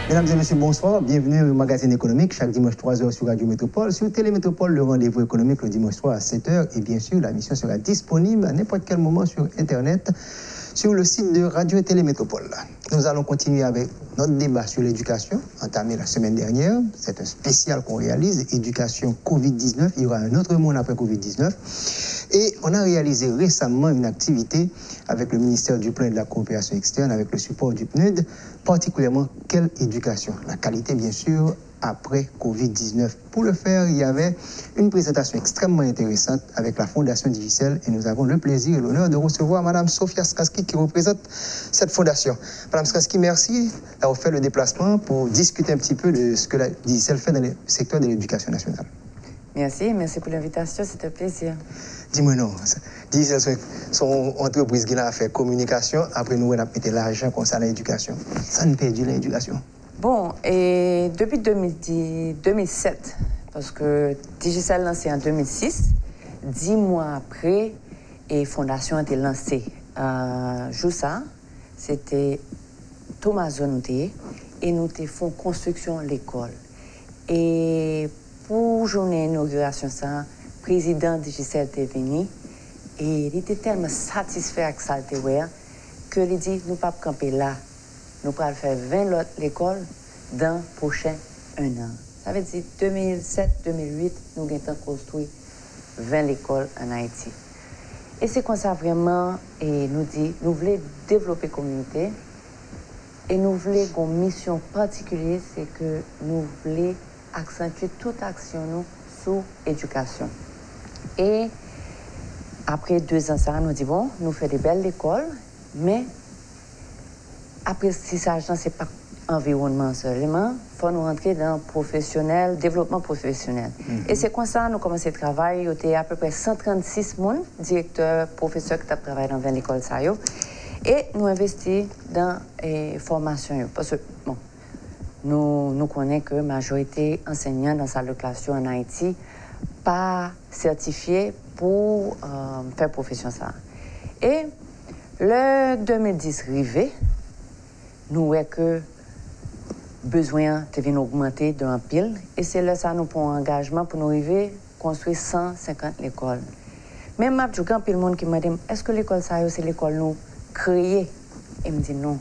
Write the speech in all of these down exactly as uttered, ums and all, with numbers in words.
Mesdames et messieurs, bonsoir. Bienvenue au Magazine économique, chaque dimanche trois heures sur Radio Métropole, sur Télé Métropole, le rendez-vous économique le dimanche soir à sept heures. Et bien sûr, la mission sera disponible à n'importe quel moment sur Internet, sur le site de Radio et Télé Métropole. Nous allons continuer avec notre débat sur l'éducation, entamé la semaine dernière. C'est un spécial qu'on réalise, éducation covid dix-neuf. Il y aura un autre monde après covid dix-neuf. Et on a réalisé récemment une activité avec le ministère du Plan et de la Coopération externe, avec le support du pnud, particulièrement quelle éducation, la qualité bien sûr, après covid dix-neuf. Pour le faire, il y avait une présentation extrêmement intéressante avec la Fondation Digicel et nous avons le plaisir et l'honneur de recevoir Madame Sophia Skaski qui représente cette fondation. Madame Skaski, merci d'avoir fait le déplacement pour discuter un petit peu de ce que la Digicel fait dans le secteur de l'éducation nationale. Merci, merci pour l'invitation, c'est un plaisir. Di mwen non, Digicel se yon antrepriz ki nan afè kominikasyon, apre nou wè n ap mete lajan konsa nan edikasyon. Sa n pèdi nan edikasyon? Bon, e depi de mil dis, de mil sèt, paske Digicel lanse an de mil sis, dis mwa apre, e fondasyon an te lanse. Jou sa, se te tou mazo nou te ye, e nou te fè yon konstriksyon lekòl. E pou jounen inogirasyon sa, prezidan Digicel te vini, e li te tèlman satisfè ak sa l te wè a, ke li di, nou p ap kanpe la, nou pral fè ven lòt lekòl dan pwochen en an. Sa vle di, de mil sèt, de mil uit, nou gentan konstwi ven lekòl ann Ayiti. E se konsa vrèman, e nou di, nou vle devlope kominote, e nou vle gen yon misyon patikilye, se ke nou vle aksantye tout aksyon nou sou edikasyon. E apre dezan sa, nou di, bon, nou fè de bèl lekòl, men aprestisaj lan, se pa anviwònman sèlman, fò nou rantre nan pwofesyonèl, devlopman pwofesyonèl. E se konsa nou kòmanse travay, yo te apeprè san trannsis moun, direktè, pwofesè ki t ap travay nan ven lekòl sa yo. E nou envesti nan, e, fòmasyon yo. Paske, bon, nou, nou konnen ke majorite ansèyan nan sal de klas yo ann Ayiti pa sètifye pou, e, fè pwofesyon sa a. E lè de mil dis rive, nou wè ke bezwen an te vin ogmante de anpil, e se lè sa a nou pran yon angajman pou nou rive konstwi san senkant lekòl. Men m ap di w, gen anpil moun ki mande m, èske lekòl sa yo se lekòl nou kreye? E m di non.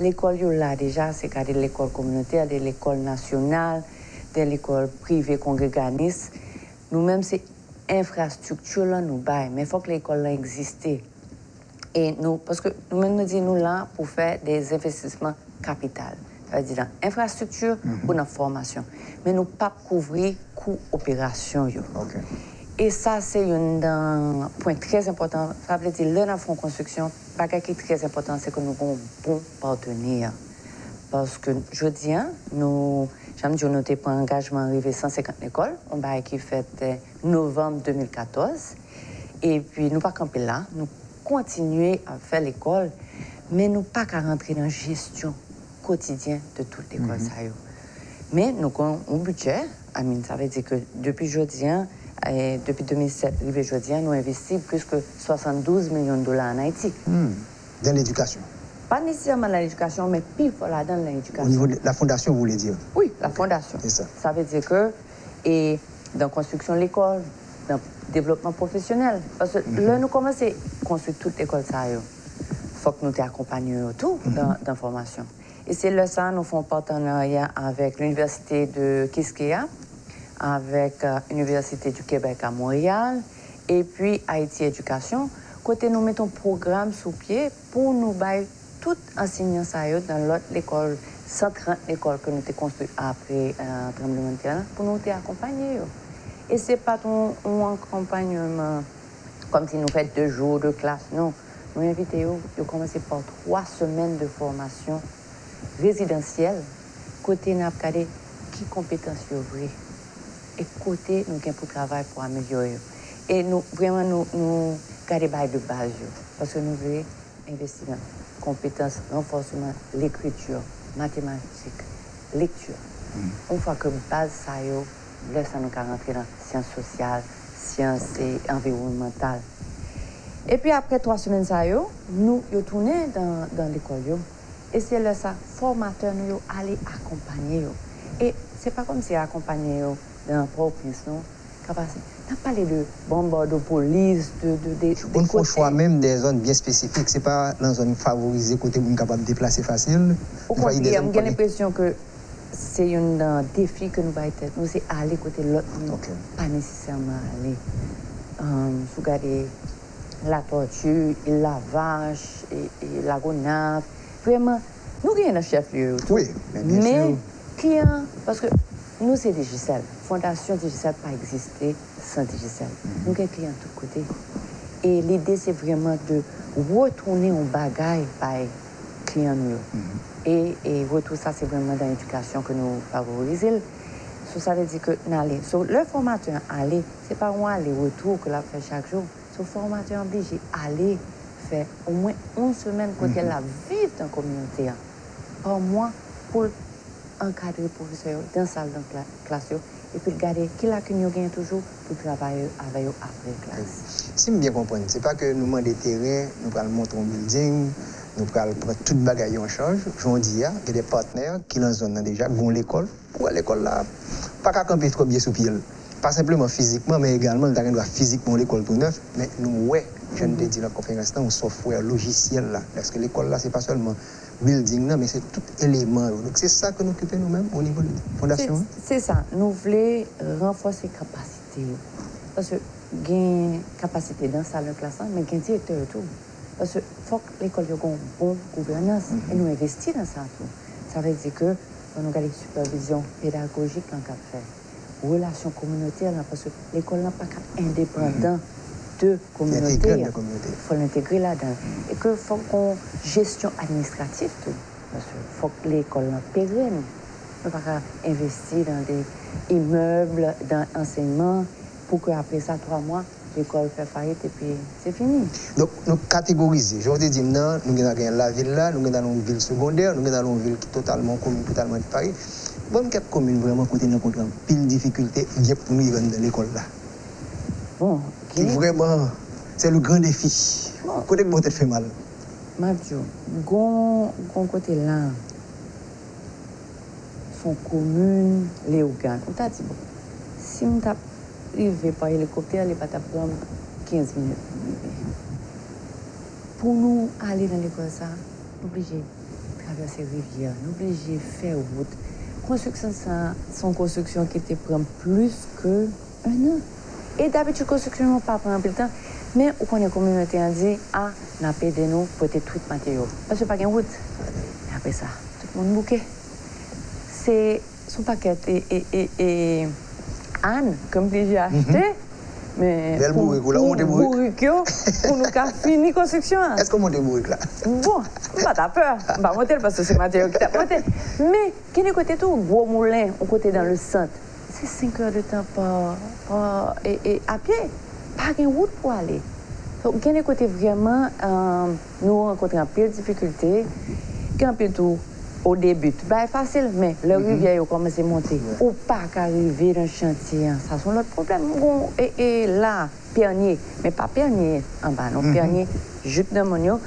Lekòl yo la deja, se ka de lekòl kominotè, de lekòl nasyonal, de lekòl prive kongreganis. Nou menm se enfrastrikti lan nou bay, men fòk lekòl lan egziste. E nou, paske nou menm nou di nou la pou fè de envestisman kapital. Sa vle di nan enfrastrikti ou nan fòmasyon. Men nou p ap kouvri kou operasyon yo. E sa se youn nan pwen trè enpòtan. Sa vle di lè n ap fè yon konstriksyon, bagay ki trè enpòtan se ke nou gen yon bon patnè. Paske jodi a, nou, jan m di w, nou te pran angajman rive san senkant lekòl, yon bagay ki fèt, e, novanm de mil katòz. Epi nou pa kanpe la, nou kontinye ap fè lekòl, men nou pa ka rantre nan jesyon kotidyen de tout lekòl sa yo. Men nou gen yon bidjè, I mean, sa vle di ke depi jodi a, e, depi de mil sèt rive jodi a, nou envesti plis ke swasanndouz milyon dola ann Ayiti. Dans l'éducation. Pa nesesèman nan ledikasyon, men pi fò ladan nan Au ledikasyon. Niveau de la fondation, vous voulez dire? Wi, la fondasyon. C'est ça. Sa vle di ke, e, nan konstriksyon lekòl, nan devlopman pwofesyonèl. Paske lè nou kòmanse konstwi tout lekòl sa yo, fòk nou te akonpanye yo tou nan, nan fòmasyon. E se lè sa a nou fè yon patenarya avèk Linivèsite de Quisqueya, avèk, e, Université du Québec à Montréal, epi Haïti Éducation, kote nou mete yon pwogram sou pye pou nou bay tout ansenyan sa yo nan lòt lekòl, san trant lekòl ke nou te konstwi apre, e, tranblemanntè a, pou nou te akonpanye yo. E se pa t yon, yon akonpayman kòmsi nou fè de jou de klas, non. Nou envite yo, yo kòmanse pa twa semèn de fòmasyon rezidansyèl, kote n ap gade ki konpetans yo vre e kote nou gen pou travay pou amelyore yo. E nou, vrèman, nou, nou gade bagay de baz yo, paske nou vle envesti nan konpetans ranfòsman lekriti, matematik, lekti. Yon fwa ke baz sa yo, lè sa nou ka rantre nan syans sosyal, syans e anviwònmantal. Epi apre twa semèn sa yo, nou, yo tounen dan, dan lekòl yo. E se lè sa, fòmatè nou yo ale akonpanye yo. E se pa kòmsi akonpanye yo nan Pòtoprens, non. Ka pase. N ap pale de Bòmbòdopolis, de, de, de, de kote. Ou konn fè yon chwa menm de zòn byen espesifik. Se pa nan zòn favorize kote moun kapab deplase fasil. Okontrè, m gen lenpresyon ke se youn nan defi ke nou bay tèt nou, se ale kote lòt moun pa nesesèman ale. Ann, si w gade Latòti, Il Lavach, e, e Lagonav, vrèman, nou genyen nan chèf lye yo tou. Wi, men byen si. Men kliyan, paske nou se Digicel. Fondasyon Digicel pa egziste san Digicel. Nou gen kliyan tout kote. E lide se vrèman de retounen yon bagay bay kliyan nou yo. E, e retou sa se vrèman dan edikasyon ke nou favorize l. So sa vle di ke n ale. So lè fòmatè an ale, se pa yon ale retou ke l ap fè chak jou. So fòmatè an blije ale fè omwen yon semèn kote l ap viv nan kominote an pa mwa pou l ankadre pwofesè yo dan sal dan kla- klas yo, epi l gade ki lakin yo genyen toujou pou l travay avè yo apre klas. Si m byen konprann, se pa ke nou mande teren, nou pral monte yon bilding, nou pral pran tout bagay yo an chaj. Jan w di a, gen de patnè ki nan zòn nan deja, gen yon lekòl. Pou wè lekòl la pa ka kanpe twò byen sou pye l. Pa senpleman fizikman, men egalman, li ta gen dwa fizikman yon lekòl tou nèf, men nou wè, jan n te di nan konferans lan, yon software, lojisyèl la. Paske lekòl la, se pa sèlman building nan, men se tout eleman yo. Donk, se sa ke n okipe nou menm, o nivo fondasyon an. Se, se sa. Nou vle ranfòse kapasite yo. Paske gen kapasite dan sal de klas lan, men gen direktè yo tou. Paske fòk lekòl yo gen yon bon gouvènans, e nou envesti nan sa tou. Sa vle di ke fò nou gade sipèvizyon pedagojik lan k ap fèt, relasyon kominotè lan, paske lekòl lan pa ka endepandan de kominote a. Fò l entegre ladan l. E ke fòk gon jesyon administratif tou. Paske fòk lekòl lan perèn. Nou pa ka envesti dan de imèb, dan ansèyman, pou ke apre sa, twa mwa, lekòl fè fayit epi se fini. Donk, nou kategorize. Jan w te di m nan, nou gentan gen lavil la, nou gentan nan yon vil segondè, nou gentan nan yon vil ki totalman, yon komin totalman disparèt. Ban m kèk komin vrèman kote n rankontre anpil difikilte, gen pou nou rive anndan lekòl la. Bon, ki vrèman, se le gran defi. Bon. Kote k ba w tèt fè mal? M ap di w, gon, gon kote la, se yon komin Leyogàn. Ou ta di, bon, si m t ap rive pa elikoptè, li pa t ap pran m kenz minit pou m rive. Pou nou ale nan lekòl sa, nou blije travèse rivyè, nou blije fè wout. Konstriksyon sa, se yon konstriksyon ki te pran plis ke en an. E dabitid konstriksyon yo pa pran anpil tan, men ou konnen kominote an di, a, n ap ede nou pote tout materyo. Paske pa gen wout. Men apre sa, tout moun bouke. Se, se yon pakèt e, e, e, e, àn ke m blije achte, men pou, pou bourik yo, pou nou ka fini konstriksyon an. Èske w monte bourik la? Bon, m pa ta pè. M pa monte l paske se materyo ki t ap monte. Men, gen de kote tou, gwo moulen, yon kote dan le sant. Se senk è de tan pa, pa, e, e, a pye. Pa gen wout pou ale. Donk, gen de kote vrèman, e, nou rankontre anpil difikilte. Gen anpil tou, o debi, tout bagay fasil, men lè rivyè yo kòmanse monte, ou pa ka rive nan chantye an. Sa se yon lòt pwoblèm. Bon, e, e la, Pènye, men pa Pènye anba non, Pènye jouk nan mòn yo,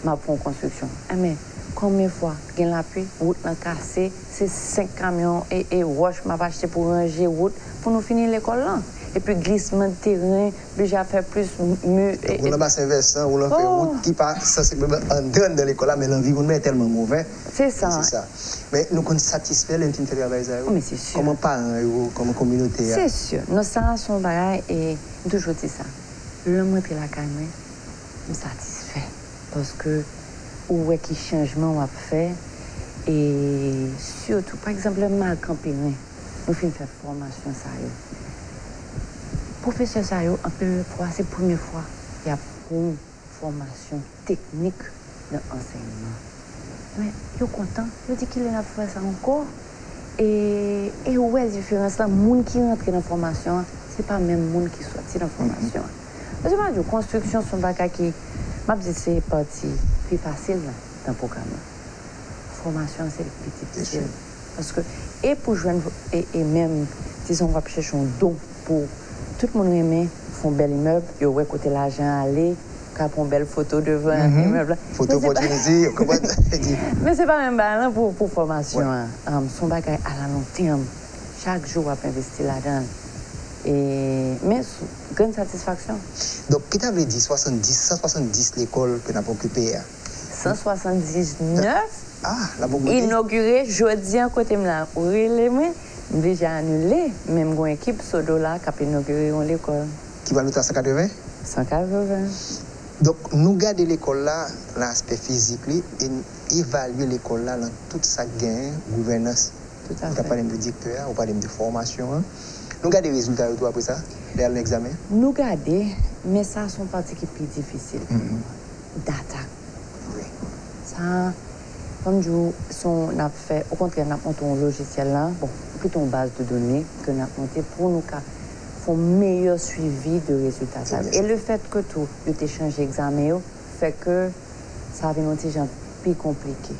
m ap fè yon konstriksyon. Enben, konbyen fwa gen lapli, wout lan kase, se senk kamyon e, e wòch m ap achte pou ranje wout pou nou fini lekòl lan. Epi glisman de teren, blije ap fè plis mi, e, ou nan basen vèsan, ou nan fè wout ki pa sansibleman anndan, anndan lekòl la, men lanviwònman tèlman move. Se sa. Se sa. Men nou konn satisfè lè n fin fè travay sa yo? O, men se si. Kòman paran yo, kòman kominote a? Se si. Non, sa a se yon bagay, e m toujou di sa. Lè m rantre lakay mwen, m satisfè. Paske ou wè ki chanjman w ap fè. E sitou, pa egzanp, lè m al Kanperen, nou fin fè fòmasyon sa yo. Pwofesè sa yo, anpil fwa, se premye fwa y ap pran fòmasyon teknik nan ansèyman. Men yo kontan, yo di, "Kilè n ap fè sa ankò?" E, e yo wè diferans lan, moun ki rantre nan fòmasyon an, se pa menm moun ki sòti nan fòmasyon an. Paske m ap di w, konstriksyon se yon bagay ki, m ap di, se pati pi fasil nan, nan pwogram lan. Fòmasyon an se li ki pi difisil. Paske, e pou jwenn, e, e menm, dizon, w ap chèche yon don pou tout moun renmen fè yon bèl imèb, yo wè kote lajan ale, ka pran yon bèl foto devan immeuble la. Foto opòtinite, w konprann? Men se pa menm bagay lan pou, pou fòmasyon an. Um, se yon bagay alalontenm. Chak jou w ap envesti ladan l. E, men sou, grenn satisfaksyon. Donk, ki ta vle di swasanndis, san swasanndis lekòl ke n ap okipe a? San swasanndisnèf Ah, l ap ogmante? Inogire jodi an kote m la. Ou rele mwen, m deja anile, men m gon ekip Sodo la k ap inogire yon lekòl. Ki pral rive a san katreven? San katreven. Donk, nou gade lekòl la, nan aspè fizik li, e n evalye lekòl la nan tout sa k genyen, gouvènans. Tout à fait. Ou t ap pale m de direktè a, ou pale m de fòmasyon an. Nou gade rezilta yo tou apre sa, lè y al nan egzamen? Nou gade, men sa se yon pati ki pi difisil pou mwen. Data. Sa, fò m di w, se yon, n ap fè, okontrè, n ap monte yon lojisyèl la, bon, pito yon baz de done ke n ap monte pou nou ka fè yon meyè swivi de rezilta sa yo. E le fèt ke tou, yo te chanje egzamen yo, fè ke sa vin yon ti jan pi konplike.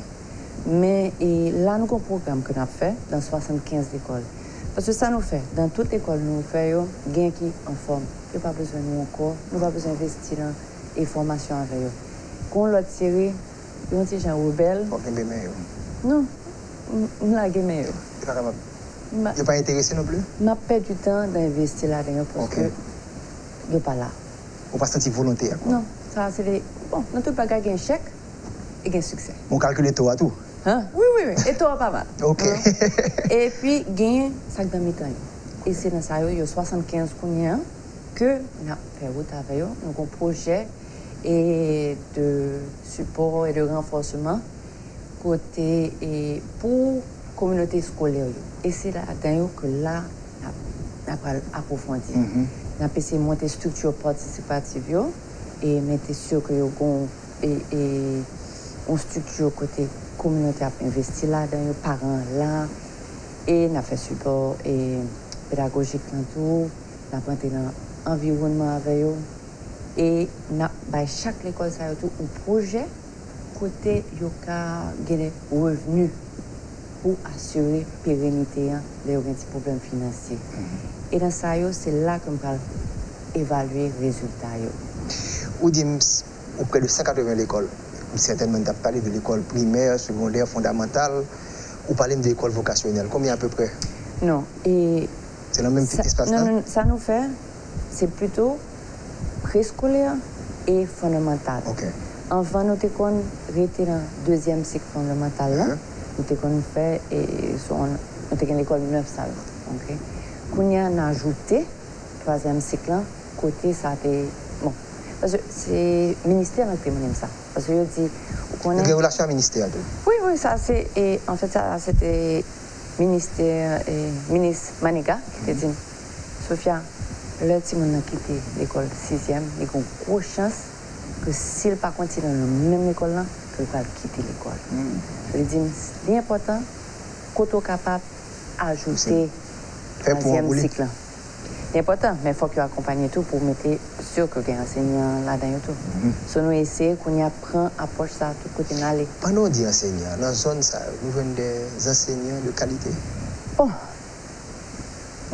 Men, e, la, nou gon pwogram ke n ap fè nan swasannkenz lekòl. Paske sa nou fè, nan tout lekòl nou fè yo, gen ki anfòm. Yo pa bezwen nou ankò, nou pa bezwen envesti nan e fòmasyon avè yo. Gon lòt seri, yo yon ti jan rebèl. Fò w kenbe men yo. Non, m, m lage men yo. Yo pa kapab. Yo pa enterese non plis? M ap pèdi tan nan envesti ladan yo paske yo pa la. Ou pa santi volonte a, kwa? Non, sa se de, bon, nan tout bagay gen echèk e gen siksè. Bon, kalkile to a tou? Hein? Wi, wi, wi. E to a pa mal. Ok. Epi, gen sa k nan mitan yo. E se nan sa yo, yo swasannkenz kounye a, ke n ap fè wout avè yo. Nou gon pwojè e de sipò e de ranfòsman kote e pou kominote eskolè yo. E se ladan yo ke la n ap, n ap pral apwofondi. N ap eseye monte estrikti patisipatif yo e mete si ke yo gon e, e yon estrikti kote kominote ap envesti ladan yo, paran an la, e n ap fè sipò e pedagojik lan tou, n ap rantre nan anviwònman avè yo, e n ap bay chak lekòl sa yo tou yon pwojè kote yo ka gen revni pou asire perenite an lè yo gen ti pwoblèm finansye. E nan sa yo, se la ke m pral evalye rezilta yo. Ou di m s-, ou prè de san katreven lekòl. Sètènman, n t ap pale de lekòl primè, segondè, fondamantal. Ou pale m de lekòl vokasyonèl. Konbyen apeprè? Non, e Se nan menm espas la? Non, non, sa nou fè, se plito preskolè e fondamantal. Ok. Anvan, nou te konn rete nan dezyèm sik fondamantal la. Nou te konn fè, e, se yon, nou te gen lekòl nèf sal. Ok. Kounye a, n ajoute twazyèm sik lan, kote sa te, bon, paske se ministè lan ki te mennen m sa. Paske yo di, ou konnen. Nou gen relasyon ak ministè a tou? Wi, wi, sa se, e, anfèt, sa se te ministè, e, minis Manigat ki te di m, Sofia, lè timoun nan kite lekòl sizyèm, li gen yon gwo chans ke si l pa kontinye nan menm lekòl lan, ke l pral kite lekòl. Sa vle di m, li enpòtan, kote w kapab ajoute twazyèm sik lan. Li enpòtan, men fòk yo akonpanye tou pou mete si ke gen ansenyan ladan yo tou. So, nou eseye kounye a pran apwòch sa a tout kote n ale. Pandan w di ansenyan, nan zòn sa yo, nou jwenn de ansenyan de kalite? Bon,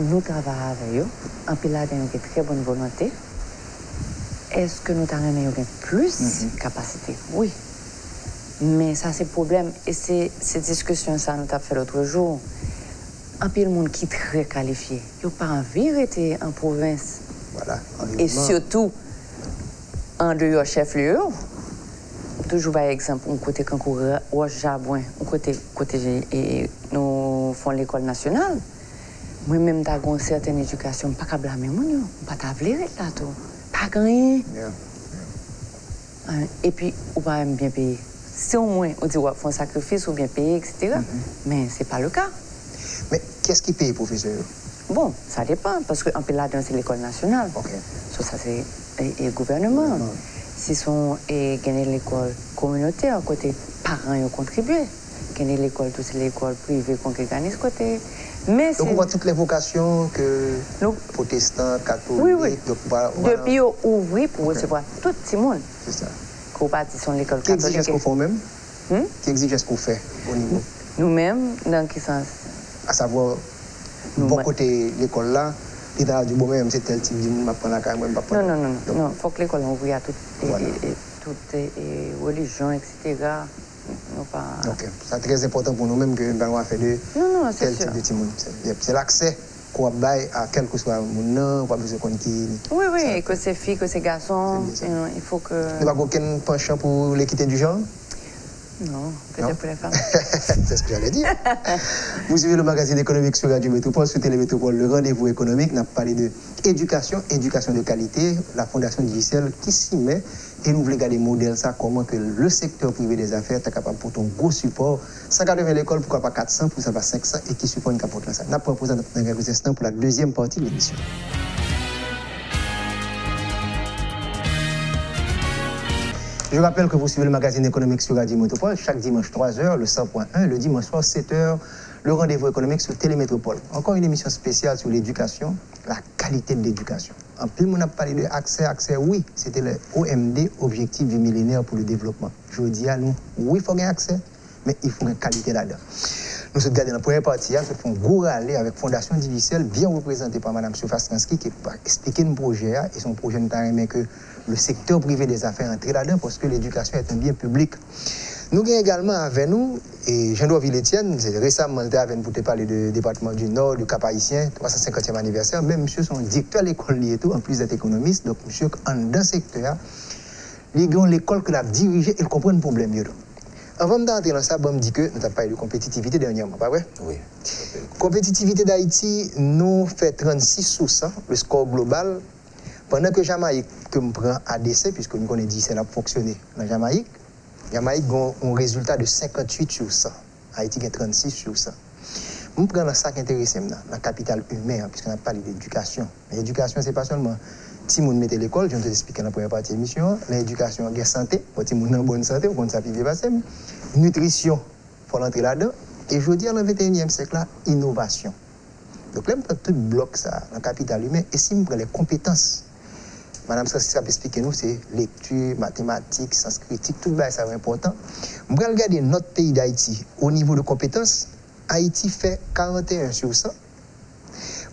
nou travay avè yo, anpil ladan yo gen trè bòn volonte. Èske nou ta renmen yo gen plis kapasite? Wi. Men sa se pwoblèm, e se, se diskisyon sa nou t ap fè lòt jou. Anpil moun ki trè kalifye, yo pa anvi rete an pwovens. Vwala, e anviwònman. Sitou andeyò chèflye yo. M toujou bay egzanp, yon kote kankou Ra-, Wòch Jabwen, yon kote, kote, e, nou fè yon lekòl nasyonal. Mwen menm, m ta gen yon sètèn edikasyon, m pa ka blame moun yo. M pa ta vle ret la tou. Pa gen anyen. Epi, ou pa menm byen peye. Si omwen, ou di w ap fè yon sakrifis, ou byen peye, etsetera. Men, se pa le ka. Men, kiyès ki peye pwofesè yo? Bon, sa depann, paske anpil ladan yo se lekòl nasyonal. Ok. So, sa se, e, e, gouvèneman an. Si se yon, e, gen de lekòl kominotè, kote paran yo kontribye. Gen de lekòl tou, se lekòl prive kongreganis kote. Men se. Donk, ou wè tout lè vokasyon ke pwotestan, katolik, donk, ou pa, ou pa. Depi yo ouvri pou resevwa tout timoun. Se sa. Ke w pa di se yon lekòl katolik. Ki egzijans ke w fè w menm? Ki egzijans ke w fè o nivo? Nou menm, nan ki sans? Asavwa, bò kote lekòl la, Li ta di, bon, mwen menm, se tèl tip de moun m ap pran lakay mwen, m p ap pran. Non, non, non, non, non. Fòk lekòl an ouvri a tout, e, e, tout, e, e, relijyon, et cetera. Nou pa. Ok. Sa trè enpòtan pou nou menm ke nou pa gen afè de tèl tip de timoun. Se, yep, se laksè ke w ap bay a kèlkeswa moun nan, ou pa bezwen konn ki. Wi, wi, ke se fi, ke se gason, il faut que. Nou pa gen okenn panchan pou l'équité du genre? Non, peut-être pour les femmes. C'est ce que j'allais dire. Vous suivez le magazine économique sur Radio Métropole, sur Télé Métropole, le rendez-vous économique. N ap pale de edikasyon, edikasyon de kalite, la Fondasyon Digicel ki simen, e nou vle gade modèl sa, kòman ke le sektè prive dèzafè ta kapab pote yon gwo sipò, san katreven lekòl, poukwa pa kat san, poukwa pa senk san, e ki sipò n ka pote nan sa. N ap pran poz la nan kèk enstans pou la dezyèm pati de lemisyon. Je rappelle que vous suivez le magazine économique sur Radio Métropole chaque dimanche trois heures, le cent point un, le dimanche soir sept heures, le rendez-vous économique sur Télémétropole. Encore une émission spéciale sur l'éducation, la qualité de l'éducation. Anpil moun ap pale de aksè, aksè, wi, se te lè O M D, Objectif du Millénaire pour le Développement. Jodi a, nou, wi, fò gen aksè, men il faut gen kalite ladan. Nou sot gade nan premyè pati a, sot fè yon gwo rale avèk Fondasyon Digicel, byen reprezante pa Madam Surface Lansky, ki eksplike n pwojè a, e se yon pwojè nou ta renmen ke le sektè prive dèzafè antre ladan, paske ledikasyon est un bien public. Nou gen egalman avè nou, e, Jean Dorvil Etienne, se resaman li te avè n pou te pale de depatman di Nò, de Cap Haïtien, twa san senkantyèm anivèsè, men misye se yon direktè lekòl li ye tou, anplis dèt ekonomis, donk misye anndan sektè a, li gen yon lekòl ke l ap dirije e l konprann pwoblèm yo tou. Anvan m ta antre nan sa, ban m di ke nou t ap pale de konpetitivite dènyèman, pa vre? Wi. Konpetitivite Dayiti, nou fè trannsis sou san, le score global, pandan ke Jamayik, ke m pran a desen, piske nou konnen Digicel ap fonksyone nan Jamayik, Jamayik gen yon rezilta de senkantuit sou san. Ayiti gen trannsis sou san. M pran nan sa k enterese m nan, nan kapital imen an, piske n ap pale de edikasyon. Men edikasyon, se pa sèlman timoun mete lekòl, jan m te eksplike nan premyè pati emisyon an. Nan edikasyon an, gen sante, fò timoun nan an bòn sante, ou konn sa pi byen pase m. Nitrisyon, fò l antre ladan. E jodi a, nan venteyinyèm syèk la, inovasyon. Donk, lè m pran tout blòk sa a nan kapital imen, e si m pran les compétences, Madam Lansky ap eksplike nou, se lekti, matematik, syans kritik, tout bagay sa yo enpòtan. M pral gade nòt peyi Dayiti o nivo de konpetans, Ayiti fè karanteyen sou san.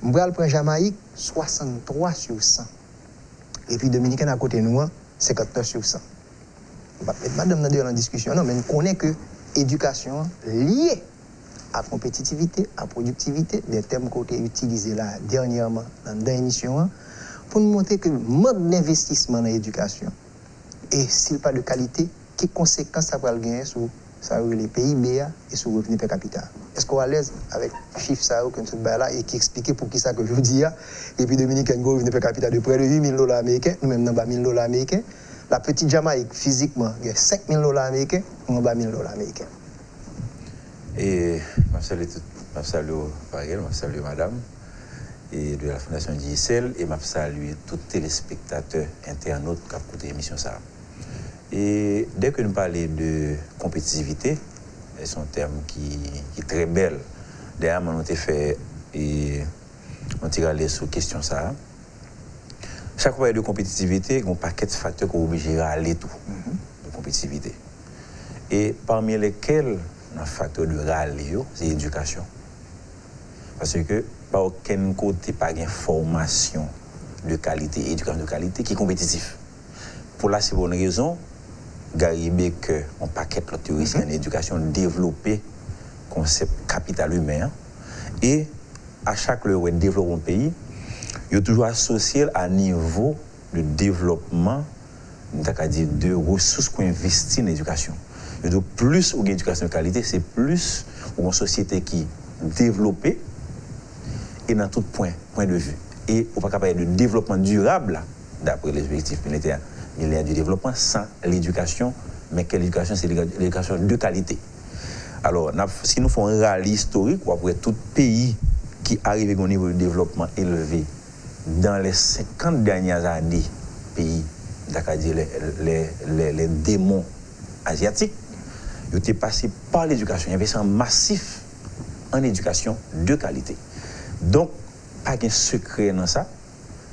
M pral pran Jamayik, swasanntwa sou san. Repiblik Dominikèn akote nou an, senkantnèf sou san. M p ap met madanm nan deyò nan diskisyon an non, men n konnen ke edikasyon an lye a konpetitivite, a pwodiktivite, de tèm ke w te itilize la dènyèman anndan emisyon an, pou n montre ke mank denvestisman nan edikasyon, e si l pa de kalite, ki konsekans sa pral genyen sou sa yo rele P I B a e sou revni per capita. Èske w alèz avèk chif sa yo ke m sot bay la e ki eksplike poukisa ke jodi a, Repiblik Dominikèn gen yon revni per capita de près de uit mil dola ameriken, nou menm n anba mil dola ameriken, la petite Jamaïque fizikman gen senk mil dola ameriken, nou anba mil dola ameriken. E m ap salye tout, m ap salye w Farel, m ap salye madanm e de la Fondasyon Digicel, e m ap salye tout telespektatè, entènot k ap koute emisyon sa a. E dè ke nou pale de konpetitivite, e se yon tèm ki, ki trè bèl. Dènyèman, nou te fè e, yon ti rale sou kesyon sa a. Chak fwa w pale de konpetitivite, gen yon pakèt faktè ke w oblije rale tou nan konpetitivite. E pami lèkèl, nan faktè de rale yo, se edikasyon. Paske pa okenn kote pa gen fòmasyon de kalite, edikasyon de kalite ki konpetitif. Pou la simple bonne raison, Gary Becker, yon pakèt lòt teorisyen an edikasyon, devlope konsèp kapital imen an. E a chak lè yo wè devlopman yon peyi, yo toujou asosye l a nivo de devlopman, m ta ka di, de resous ke w envesti nan edikasyon. Yo di w, plis ou gen edikasyon de kalite, se plis ou gen yon sosyete ki devlope e nan tout pwen, pwen de vi. E ou pa ka pale de devlopman dirab, dapre lobjektif millennial, millennial du développement, san ledikasyon. Men kèl edikasyon? Se ledikasyon de kalite. Alò, n ap, si nou fè yon rale istorik, w ap wè tout peyi ki arive gen yon nivo de devlopman elve dans les cinquante dernières années, peyi, m ta ka di, les, les, les, les démons asiatiques, yo te pase pa ledikasyon, envesti an masif an edikasyon de kalite. Donk, pa gen sekrè nan sa.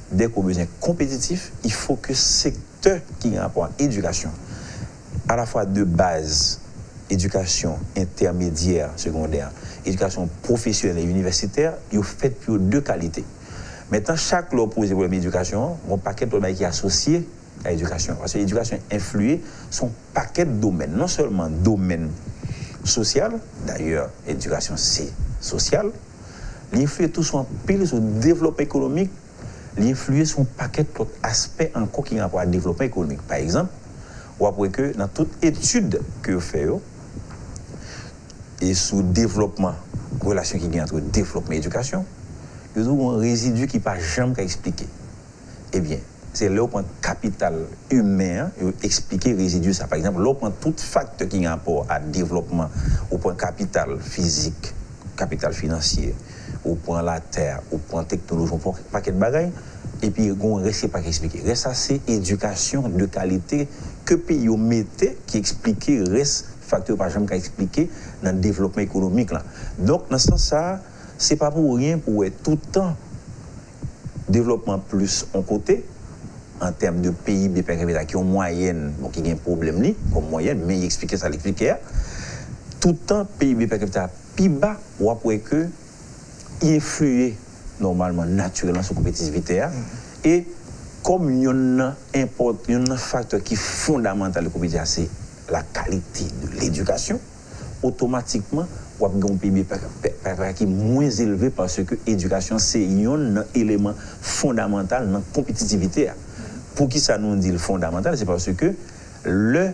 Dèke w bezwen konpetitif, il faut que sektè ki gen rapò ak edikasyon, alafwa de baz, edikasyon entèmedyè, segondè, edikasyon pwofesyonèl e inivèsitè, yo fèt pou yo de kalite. Mentnan, chak lè w poze pwoblèm edikasyon an, gen yon pakèt lòt bagay ki asosye a edikasyon. Paske edikasyon enfliye sou yon pakèt domèn, non sèlman domèn sosyal, dayè, edikasyon se sosyal, li enfliye tou sou anpil, sou devlopman ekonomik, li enfliye sou yon pakèt lòt aspè ankò ki gen rapò a devlopman ekonomik. Pa egzanp, w ap wè ke nan tout etid ke yo fè yo, e sou devlopman, relasyon ki gen ant devlopman e edikasyon, yo di w gen yon rezidi ki pa janm ka eksplike. Ebyen, se lè w pran kapital imen an, yo eksplike rezidi sa. Pa egzanp, lè w pran tout faktè ki gen rapò a devlopman, ou pran kapital fizik, kapital finansye, ou pran latè, ou pran teknoloji, ou pran pakèt bagay, epi gen yon rès ki pa ka eksplike. Rès sa se edikasyon de kalite ke peyi yo mete ki eksplike rès faktè yo pa janm ka eksplike nan devlopman ekonomik la. Donk, nan sans sa a, se pa pou ryen pou w wè toutan devlopman plis yon kote, an tèm de P I B per capita, ki yon mwayèn, bon, ki gen pwoblèm li, kòm mwayèn, men li eksplike sa l eksplike a. Toutan P I B per capita pi ba, w ap wè ke li enfliye nòmalman, natirèlman, sou konpetitivite a. E kòm yonn nan enpòt-, yonn nan faktè ki fondamantal de konpetitivite a, se la kalite de ledikasyon, otomatikman, w ap gen yon P I B per, per, per capita ki mwens elve paske edikasyon se yonn nan eleman fondamantal nan konpetitivite a. Poukisa nou di l fondamantal? Se paske lè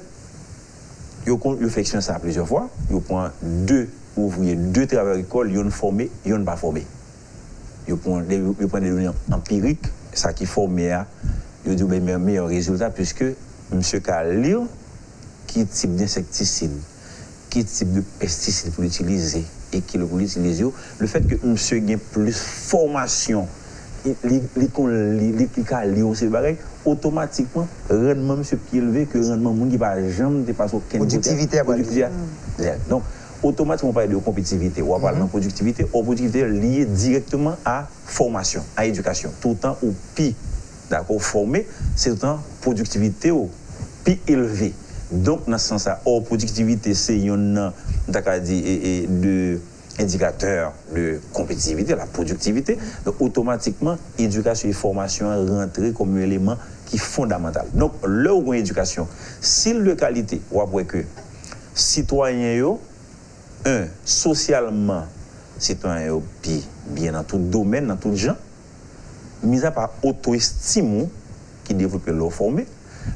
yo, kon-, yo fè eksperyans sa a plizyè fwa, yo pran de ouvriye, de travayè agrikòl, yonn fòme, yonn pa fòme. Yo pran de, yo pran de done anpirik, sa ki fòme a, yo di w bay meyè, meyè rezilta, piske misye ka li ki tip de ensektisid, ki tip de pestisid pou l itilize, e ki lè pou l itilize yo. Lefètke misye gen plis fòmasyon, li, li, li konn li, li, li ka li yon seri bagay, otomatikman, randman misye pi elve ke randman moun ki pa janm te pase okenn kote. Pwodiktivite a pral elve. Pwodiktivite a. Donk, otomatikman, w pale de konpetitivite, w ap pale nan pwodiktivite, ò pwodiktivite lye dirèkteman a fòmasyon, a edikasyon. Toutan ou pi, dakò, fòme, se toutan pwodiktivite w pi elve. Donk, nan sans sa, ò pwodiktivite se yonn nan, m ta ka di, e, e, de endikatè de konpetitivite, la pwodiktivite. Donk, otomatikman, edikasyon e fòmasyon an rantre kòm yon eleman ki fondamantal. Donk, lè w gen yon edikasyon, si l de kalite, w ap wè ke sitwayen yo, en, sosyalman, sitwayen yo pi byen nan tout domèn, nan tout jan. Mizapa oto-estim ou ki devlope lè w fòme,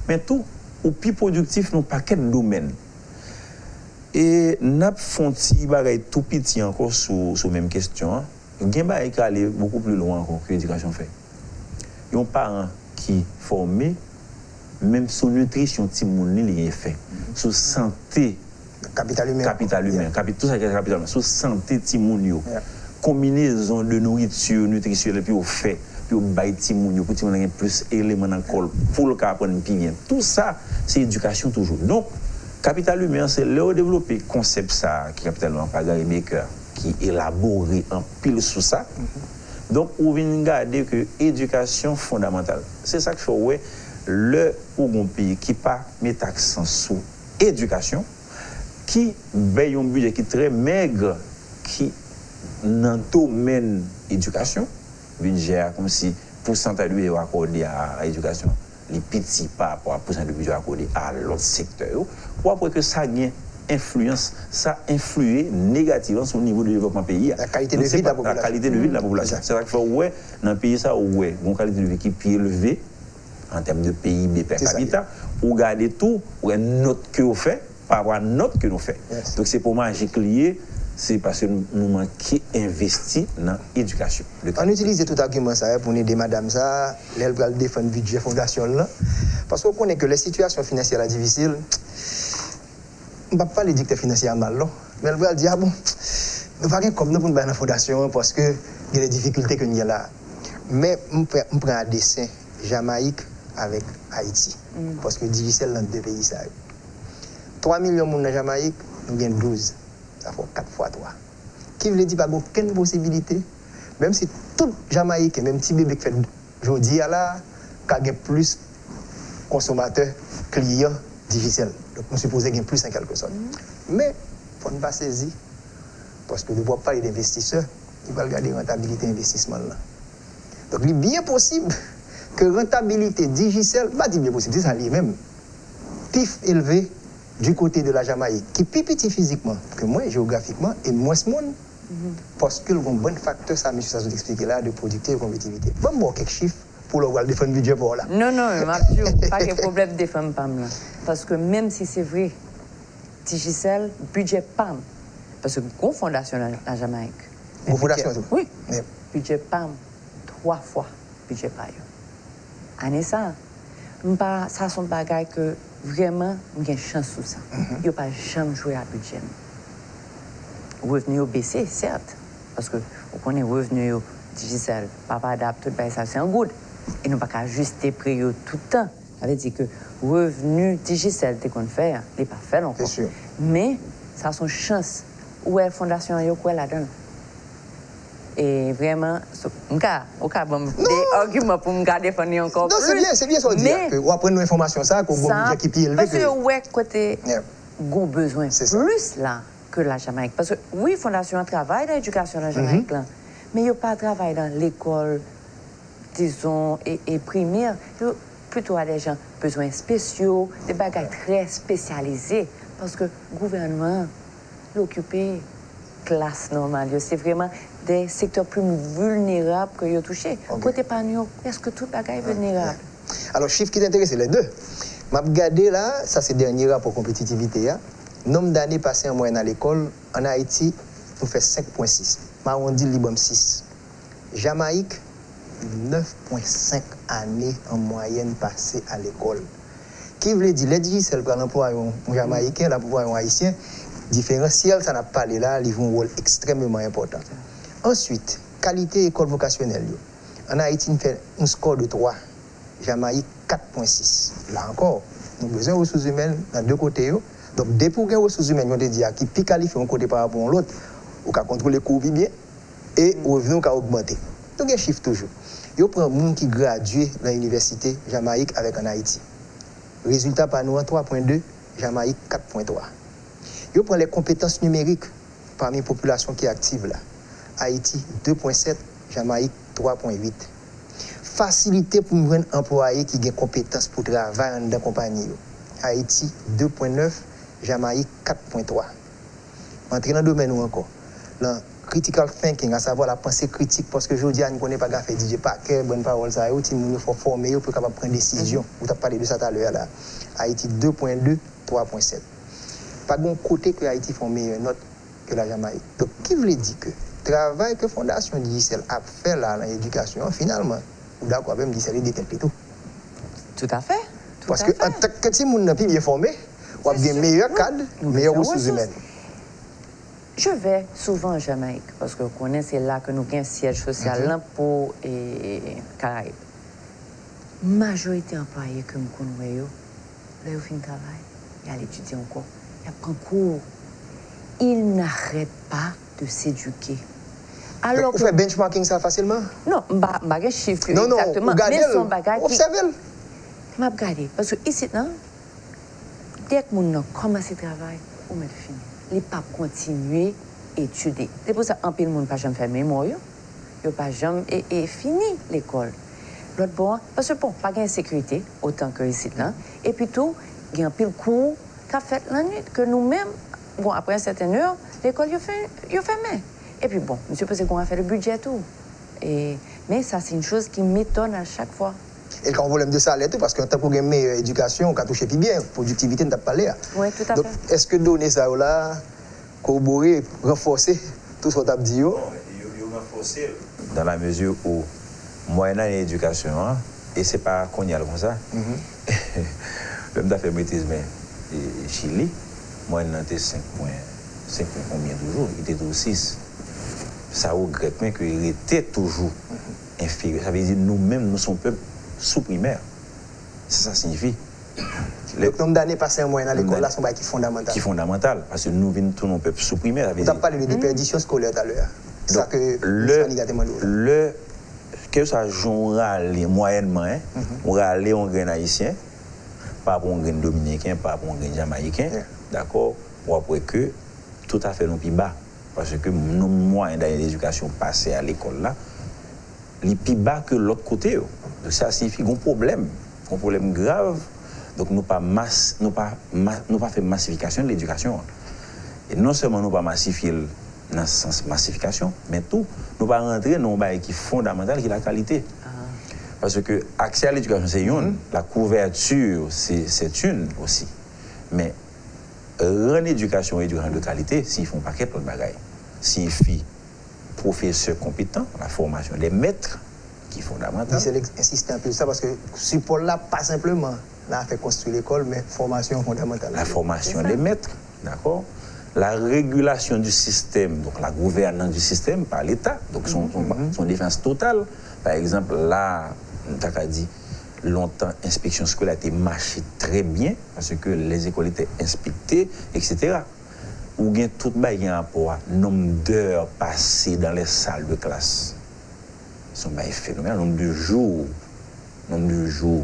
men tou, ou pi pwodiktif nan yon pakèt domèn. E n ap fè yon ti bagay tou piti ankò sou, sou menm kesyon an. Gen bagay ki ale bokou pli lwen ankò ke edikasyon fè. Yon paran ki fòme, menm sou nitrisyon timoun li, li gen efè. Sou sante, kapital imen, kapital imen, kapi-, tout sa ki kapital imen, sou sante timoun yo. Konbinezon de nouriti nitrisyonèl pou yo fè, pou yo bay timoun yo, pou timoun nan gen plis eleman nan kò l, pou l ka aprann pi byen. Tout sa, se edikasyon toujou. Donk, kapital imen an, se lè yo devlope konsèp sa a, ki kapital imen an, pa Gary Becker, ki elabore anpil sou sa. Donk, ou vin gade ke edikasyon fondamantal. Se sa k fè w wè, lè ou gon peyi ki pa met aksan sou edikasyon, ki bay yon bidjè ki trè mèg, ki nan domèn edikasyon, bidjè a kòmsi pousantaj de bidjè yo akòde a, a edikasyon, li piti pa rapò a pousantaj de bidjè yo akòde a lòt sektè yo, w ap wè ke sa gen enfliyans, sa enfliye negativman sou nivo de devlopman peyi a. La qualité de vie de la population. Donk, se pa la qualité de vie de la population. Se sa k fè w wè, nan peyi sa, ou wè, gon kalite de vi ki pi elve, an tèm de P I B per capita, ou gade tou, ou wè nòt ke yo fè, pa rapò a nòt ke nou fè. Donk, se pa majik li ye, se paske nou, nou manke envesti nan edikasyon. Ann itilize tout agiman sa yo pou n ede madanm sa a, lè l pral defann bidjè fondasyon l lan. Paske w konnen ke lè sitiyasyon finansyè la difisil, m p ap pale direktè finansye a mal, non. Men l pral di, "A bon, nou pa gen kòb non pou n bay nan fondasyon an paske gen de difikilte ke n gen la a." Men m pran, m pran a desen Jamayik avèk Ayiti. Paske Digicel nan de peyi sa yo. Twa milyon moun nan Jamayik, nou gen douz. Sa fè w kat fwa twa. Ki vle di pa gen okenn posibilite, menm si tout Jamayiken, menm ti bebe k fèt jodi a la, ka gen plis konsomatè, kliyan Digicel. Donk, nou sipoze gen plis an kèlkesòt. Men, fò n pa sezi, paske depi w ap pale de envestisè, li pral gade rantabilite envestisman l lan. Donk, li byen posib ke rantabilite Digicel, m pa di byen posib, se sa l ye menm, pif elve du kote de la Jamayik, ki pi piti fizikman ke mwen, jewografikman, e mwens moun, paske l gon bann faktè sa mesye sa sot eksplike la, de pwodiktè e konpetivite. Ban m ba w kèk chif pou lè w pral defann bidjè pa w la. Non, non, m ap di w, pa gen pwoblèm defann pa m lan. Paske menm si se vre, Digicel, bidjè pa m, paske gon fondasyon la, la Jamayik. Gon fondasyon tou? Wi. Bidjè pa m, twa fwa bidjè pa yo. Ane sa, m pa, sa se yon bagay ke vrèman m gen chans sou sa. Yo pa janm jwe a bidjè m. Revni yo bese, sèt, paske ou konnen revni yo, Digicel, Papadap, tout bagay sa, se an goud. E nou pa ka ajiste pri yo tout tan. Sa vle di ke revni Digicel te konn fè a, li pa fè l ankò. Men, sa se yon chans. Ou wè fondasyon an, yo kwè ladan l. E vrèman, so, m ka, ou ka ban m de agiman pou m ka defann li ankò plis. Non, se byen, se byen sa w di a, ke w aprann nou enfòmasyon sa, ke w gon bidjè ki pi elve ke. Paske yo wè kote gon bezwen plis la ke la Jamayik. Paske, wi, fondasyon an travay nan edikasyon la Jamayik lan, men yo pa travay nan lekòl, dizon, e, e primè, yo pito a de jan bezwen espesyal, de bagay trè espesyalize, paske gouvènman an, li okipe klas nòmal yo. Se vrèman de sektè pli vilnerab ke yo touche. Kote pa nou yo, prèske tout bagay vilnerab. Alò, chif ki te enterese lè de. M ap gade la, sa se dènye rapò konpetitivite a. Nonb dane pase an mwayèn a lekòl, ann Ayiti, nou fè senk pwen sis. M awondi l, li ban m sis. Jamayik, nèf pwen senk ane an mwayèn pase a lekòl. Ki vle di, lè Digicel pral anplwaye yon, yon Jamayiken, l ap anplwaye yon Ayisyen, diferansyèl sa n ap pale la, li jwe yon wòl ekstrèmeman enpòtan. Answit, kalite ekòl vokasyonèl yo. Ann Ayiti, n fè yon skò de twa. Jamayik, kat pwen sis. La ankò, nou bezwen resous imèn nan de kote yo. Donk, depi w gen resous imèn, jan w te di a, ki pi kalifye yon kote pa rapò yon lòt, ou ka kontwole kou w pi byen e revni w ka ogmante. Nou gen chif toujou. Yo pran moun ki gradye nan inivèsite Jamayik avèk ann Ayiti. Rezilta pa nou an, twa pwen de, Jamayik, kat pwen twa. Yo pran les compétences numériques pami popilasyon ki aktif la. Ayiti, de pwen sèt, Jamayik, twa pwen uit. Fasilite pou n jwenn anplwaye ki gen konpetans pou travay anndan konpayi yo. Ayiti, de pwen nèf, Jamayik, kat pwen twa. M antre nan domèn ou ankò. Nan critical thinking, asavwa la panse kritik, paske jodi a, n konnen pa gen afè DJ Packer, bann pawòl sa yo, timoun yo fò fòme yo pou yo kapab pran desizyon. Ou t ap pale de sa talè a la. Ayiti, de pwen de, twa pwen sèt. Pa gen yon kote ke Ayiti fè yon meyè nòt ke la Jamayik. Donk, ki vle di ke travay ke Fondasyon Digicel ap fè la nan edikasyon an, finalman, ou dakò avè m, Digicel ede tèt li tou. Tout à fait. Tout à fait. Paske antank ke timoun nan pi byen fòme, w ap gen meyè kad, meyè resous imèn. Je vais souvent en Jamaïque, paske ou konnen se la ke nou gen syèj sosyal lan pou, e, Karayib. Majorite anplwaye ke m konn wè yo, lè yo fin travay, y al etidye ankò, y ap pran kou. Ils n'arrêtent pas de s'éduquer. Alò ke... Ou fè benchmarking sa fasilman? Non, m pa, m pa gen chif yo egzakteman, men se yon bagay ki... Non, non, ou gade l, ou obsève l. M ap gade, paske isit nan, dèk moun nan kòmanse travay, ou mèt fini. Li p ap kontinye etidye. Se pou sa anpil moun pa janm fè memwa yo. Yo pa janm e, e fini lekòl. Lòt bò an, paske bon, pa gen sekirite otan ke isit lan. Epi tou, gen anpil kou k ap fèt lannwit ke nou menm, bon, apre yon sèten è, lekòl yo fè, yo fèmen. Epi bon, m sipoze gen yon afè de bidjè tou. E, men sa se yon choz ki m etone a chak fwa. E l ka yon pwoblèm de salè tou, paske antan ke w gen meyè edikasyon, ou ka touche pi byen, pwodiktivite n t ap pale a. Wi, tout à fait. Donk, èske done sa yo la kowobore, ranfòse tout sa w t ap di yo? Bon, yo, yo ranfòse l. Dans la mesure où mwayèn ane edikasyon an, e se pa kounye a l konsa. Lè m ta fè metriz, men, e, Chili, mwayèn nan te senk pwen, senk pwen konbyen toujou, li te toujou sis. Sa regrèt mwen ke li rete toujou enfirye. Sa vle di nou menm, nou se yon pèp sou primè. Sa sa siyifi. Donk, nonb dane pase an mwayèn nan lekòl la, se yon bagay ki fondamantal. Ki fondamantal, paske nou vin tounen yon pèp sou primè, sa vle di. Ou t ap pale de depèdisyon eskolè talè a. Sa ke Miss Maniga te mande w la. Lè, kèlkeswa jan w rale, mwayènman, en, ou rale yon grenn ayisyen, pa rapò yon grenn dominiken, pa rapò yon grenn jamayiken, dakò, w ap wè ke tout afè nou pi ba. Paske nou mwayèn dane edikasyon pase a lekòl la, li pi ba ke lòt kote yo. Donk, sa siyifi gon pwoblèm, gon pwoblèm grav. Donk, nou pa mas, nou pa, ma- nou pa fè masifikasyon de ledikasyon an. E non sèlman nou pa masifye l nan sans masifikasyon, men tou, nou pa rantre nan yon bagay ki fondamantal, ki la kalite. Paske aksè a ledikasyon se youn, la couverture se c'est une aussi. Men rann edikasyon, edikasyon de kalite, siyifi yon pakèt lòt bagay. Siyifi pwofesè konpetan, la formation des maîtres, ki fondamantal. Misye ensiste anpil sa paske sipò l la pa senpleman nan afè konstwi lekòl, men fòmasyon fondamantal. La formation des maîtres, dakò? La régulation du système, donc la gouvernance du système par l'État, donc son, son, son défense totale. Pa egzanp, la, m ta ka di, lontan, enspeksyon eskolè te mache trè byen, paske les écoles étaient inspectées, et cetera. Ou gen tout bagay gen rapò a nonb d'heures passées dans les salles de classe. Se yon bagay fenomenal, nonb de jou, nonb de jou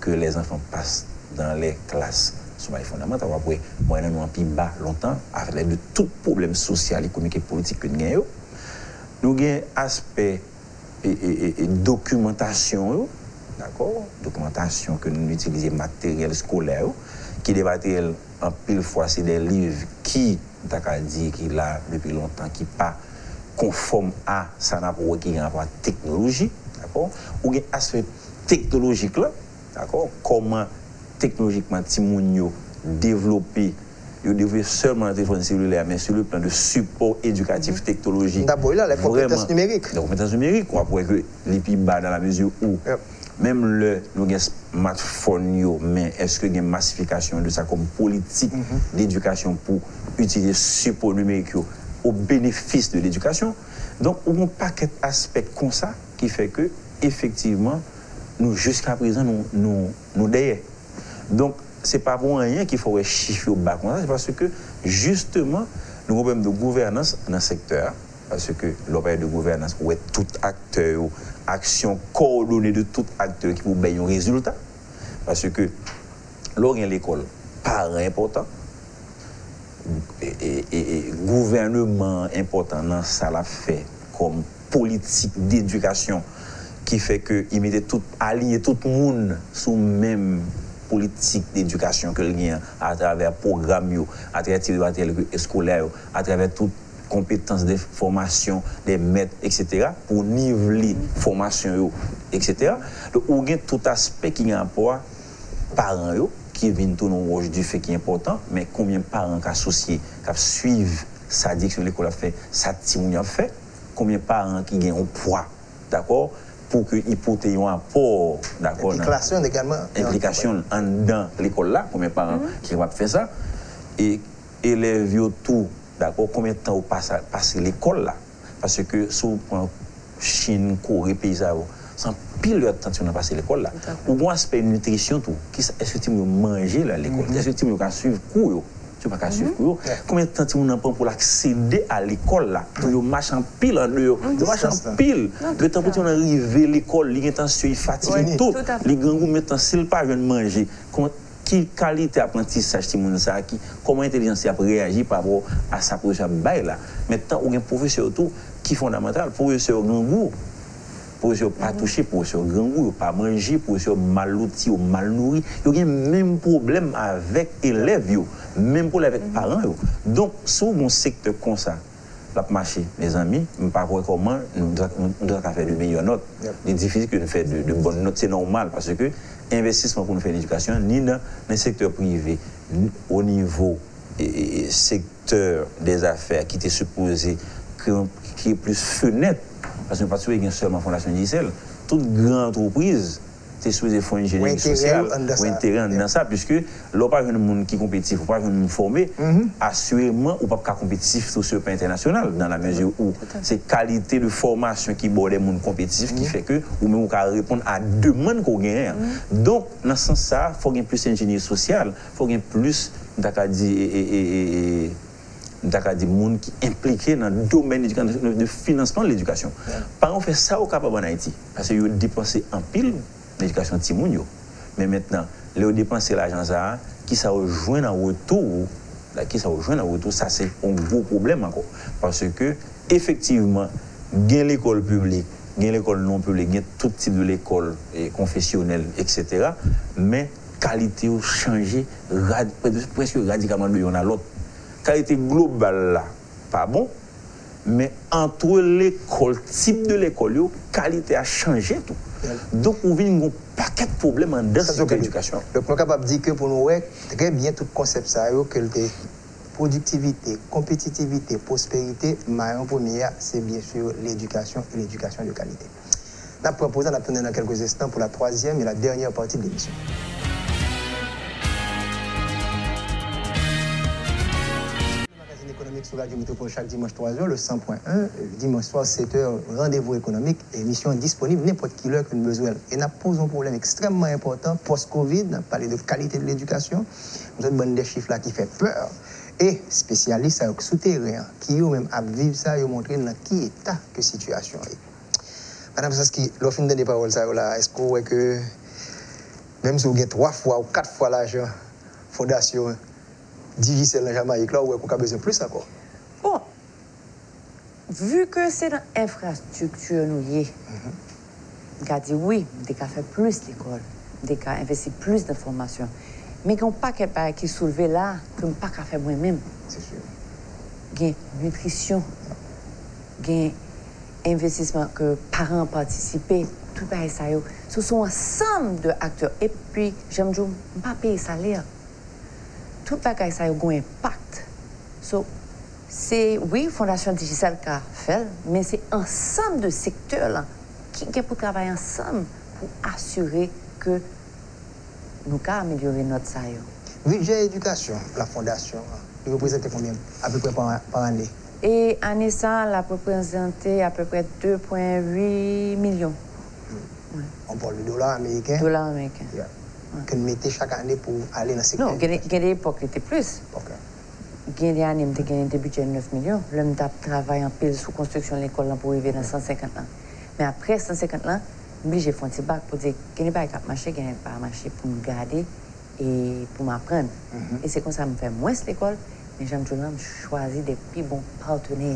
ke les enfants passent dans les classes. Se yon bagay fondamantal, w ap wè mwayèn an nou an pi ba lontan, avèk de tout pwoblèm sosyal, ekonomik e politik ke n gen yo. Nou gen aspè e, e, e, e dokimantasyon yo, dakò? Dokimantasyon ke nou itilize, materyèl eskolè yo, ki de materyèl anpil fwa se de liv ki, m ta ka di, ki la depi lontan, ki pa konfòm a sa n ap wè ki gen rapò a teknoloji, dakò? Ou gen aspè teknolojik la, dakò? Kòman teknolojikman timoun yo devlope, yo devlope sèlman nan telefòn selilè a, men sur le plan de support éducatif, teknoloji, m ta voye la, les compétences numériques. Vrèman, les compétences numériques, w ap wè ke li pi ba dans la mesure où, menm lè nou gen smartphone yo, men èske gen masifikasyon de sa kòm politik d'edikasyon pou itilize sipò nimerik yo au bénéfice de l'éducation? Donk, ou gen yon pakèt aspè konsa ki fè ke, efektivman, nou, jiska prezan, nou, nou, nou dèyè. Donk, se pa pou anyen ki fè w wè chif yo ba konsa, se paske, jisteman, nou gen pwoblèm de gouvènans nan sektè a, paske lè w pale de gouvènans, ou wè tout aktè yo, aksyon kowòdone de tout aktè ki pou bay yon rezilta. Paske, lè w gen lekòl, paran enpòtan, e, e, e, e gouvèneman an enpòtan nan sa l ap fè kòm politik dedikasyon ki fè ke li mete tout, aliyen tout moun sou menm politik dedikasyon ke l gen an, atravè pwogram yo, atravè ti materyèl eskolè yo, atravè tout konpetans de fòmasyon de mèt, et cetera, pou nivle fòmasyon yo, et cetera. Donk, ou gen tout aspè ki gen rapò a paran yo, ki vin tounen yon wòch dife ki enpòtan, men konbyen paran k asosye, k ap swiv sa direksyon lekòl ap fè, sa timoun yo ap fè, konbyen paran ki gen yon pwa, dakò, pou ke li pote yon apò, dakò, nan enplikasyon l anndan lekòl la, konbyen paran ki kapab fè sa, e elèv yo tou, dakò, konbyen tan yo pase, pase lekòl la. Paske si w pran Chin, Kore, peyi sa yo, se anpil lè y ap tann timoun nan pase lekòl la. Ou gen yon aspè nitrisyon tou. Kisa, èske timoun yo manje lè lekòl? Èske timoun yo ka swiv kou yo? Si yo pa ka swiv kou yo, konbyen tan timoun nan pran pou l aksede a lekòl la? Pou yo mache anpil andeyò. Yo mache anpil. Gen tan pou timoun nan rive lekòl, li gen tan sye, li fatige tout. Li grangou, men tan si l pa jwenn manje. Kòman Ki kalite aprantisaj timoun sa a, ki, kòman entèlijans li ap reyaji pa rapò a sa pwofesè ap bay la? Mentnan, ou gen pwofesè yo tou ki fondamantal. Pwofesè yo grangou, pwofesè yo pa touche, pwofesè yo grangou, yo pa manje, pwofesè yo mal loti, yo mal nouri. Yo gen menm pwoblèm avèk elèv yo, menm pwoblèm avèk paran yo. Donk, si w gen yon sektè konsa, l ap mache, mezanmi, m pa kwè kòman nou ta, nou, nou ta ka fè de meyè nòt. Li difisil ke nou fè de, de bòn nòt, se nòmal, paske envestisman pou nou fè nan edikasyon, ni nan, nan sektè prive, ni o nivo, e, e, e, sektè dèzafè ki te sipoze kreye, kreye plis fenèt, paske nou pa t sipoze gen sèlman Fondasyon Digicel. Tout gran antrepriz te sipoze fè yon enjenyeri sosyal, wè enterè anndan sa, piske lè w pa jwenn moun ki konpetitif, ou pa jwenn moun fòme, asireman, ou p ap ka konpetitif tou sur le plan international, dans la mesure où se kalite de fòmasyon ki ba w de moun konpetitif ki fè ke ou menm ou ka reponn a demann ke w genyen an. Donk, nan sans sa a, fò gen plis enjenyeri sosyal, fò gen plis, m ta ka di, e, e, e, e, e, m ta ka di moun ki enplike nan domèn edika-, de finansman de ledikasyon. Paran yo fè sa yo kapab ann Ayiti, paske yo depanse anpil nan edikasyon timoun yo. Men mentnan, lè yo depanse lajan sa a, kisa yo jwenn an retou? La, kisa yo jwenn an retou? Sa se yon gwo pwoblèm ankò. Paske, efektivman, gen lekòl piblik, Gen lekòl non piblik, gen tout tip de lekòl, e, konfesyonèl, etsetera. Men kalite yo chanje rad-, prè-, prèske radikalman de yonn a lòt. Kalite global la pa bon, men antre lekòl, tip de lekòl yo, kalite a chanje tou. Donk, ou vin gen yon pakèt pwoblèm anndan sektè edikasyon an. Donk, nou kapab di ke pou nou wè trè byen tout konsèp sa yo, ke l te pwodiktivite, konpetitivite, pwosperite, mayon premye a, se byen si ledikasyon e ledikasyon de kalite. N ap pran poz la, n ap tounen nan kèlke enstan pou la twazyèm e la dènyè pati de lemisyon. Magazin économique sur Radio Métropole chaque dimanche trois heures, le cent point un, dimanche soir sept heures, rendez-vous économique, emisyon an disponib nenpòt ki lè ke nou bezwen l. E n ap poze yon pwoblèm ekstrèmman enpòtan, pòs-kovid, n ap pale de kalite de ledikasyon. M sot ban n de chif la ki fè pè. E espesyalis sa yo k sou teren an, ki yo menm ap viv sa, yo montre n nan ki eta ke sitiyasyon an ye. Madanm Sansky, lè w fin tande pawòl sa yo la, èske w wè ke menm si w gen twa fwa ou kat fwa lajan fondasyon Digicel nan Jamayik la, ou wè ke w ka bezwen plis ankò? Bon, vi ke se nan enfrastrikti nou ye, m ka di wi, m te ka fè plis lekòl, m te ka envesti plis nan fòmasyon. Men gen yon pakèt bagay ki soulve la ke m pa ka fè mwen menm. Se si. Gen nitrisyon, gen envestisman ke paran an patisipe, tout bagay sa yo. So, se yon ansanm de aktè. Epi, jan m di w, m pa peye salè. Tout bagay sa yo gen yon enpak. So, se, wi, Fondasyon Digicel ka fè l, men se ansanm de sektè lan ki gen pou travay ansanm pou asire ke nou ka amelyore nòt sa yo. Bidjè edikasyon la fondasyon an, li reprezante konbyen apeprè pa, pa ane? E ane sa a, l ap reprezante apeprè de pwen uit milyon. Wi. On parle de dola ameriken? Dola ameriken. Yeah. Wi. Ke n mete chak ane pou ale nan sektè edikasyon. Non, gen de, gen de epòk, li te plis. Ok. Gen de ane, m te genyen de bidjè nèf milyon. Lè m t ap travay anpil sou konstriksyon lekòl lan pou rive nan san senkant lan. Men apre san senkant lan, m blije fè yon ti bak pou di, gen de bagay k ap mache, gen de bagay k pa mache, pou m gade e pou m aprann. Mhm. E se konsa m fè mwens lekòl, men jan m di w lan, m chwazi de pi bon patnè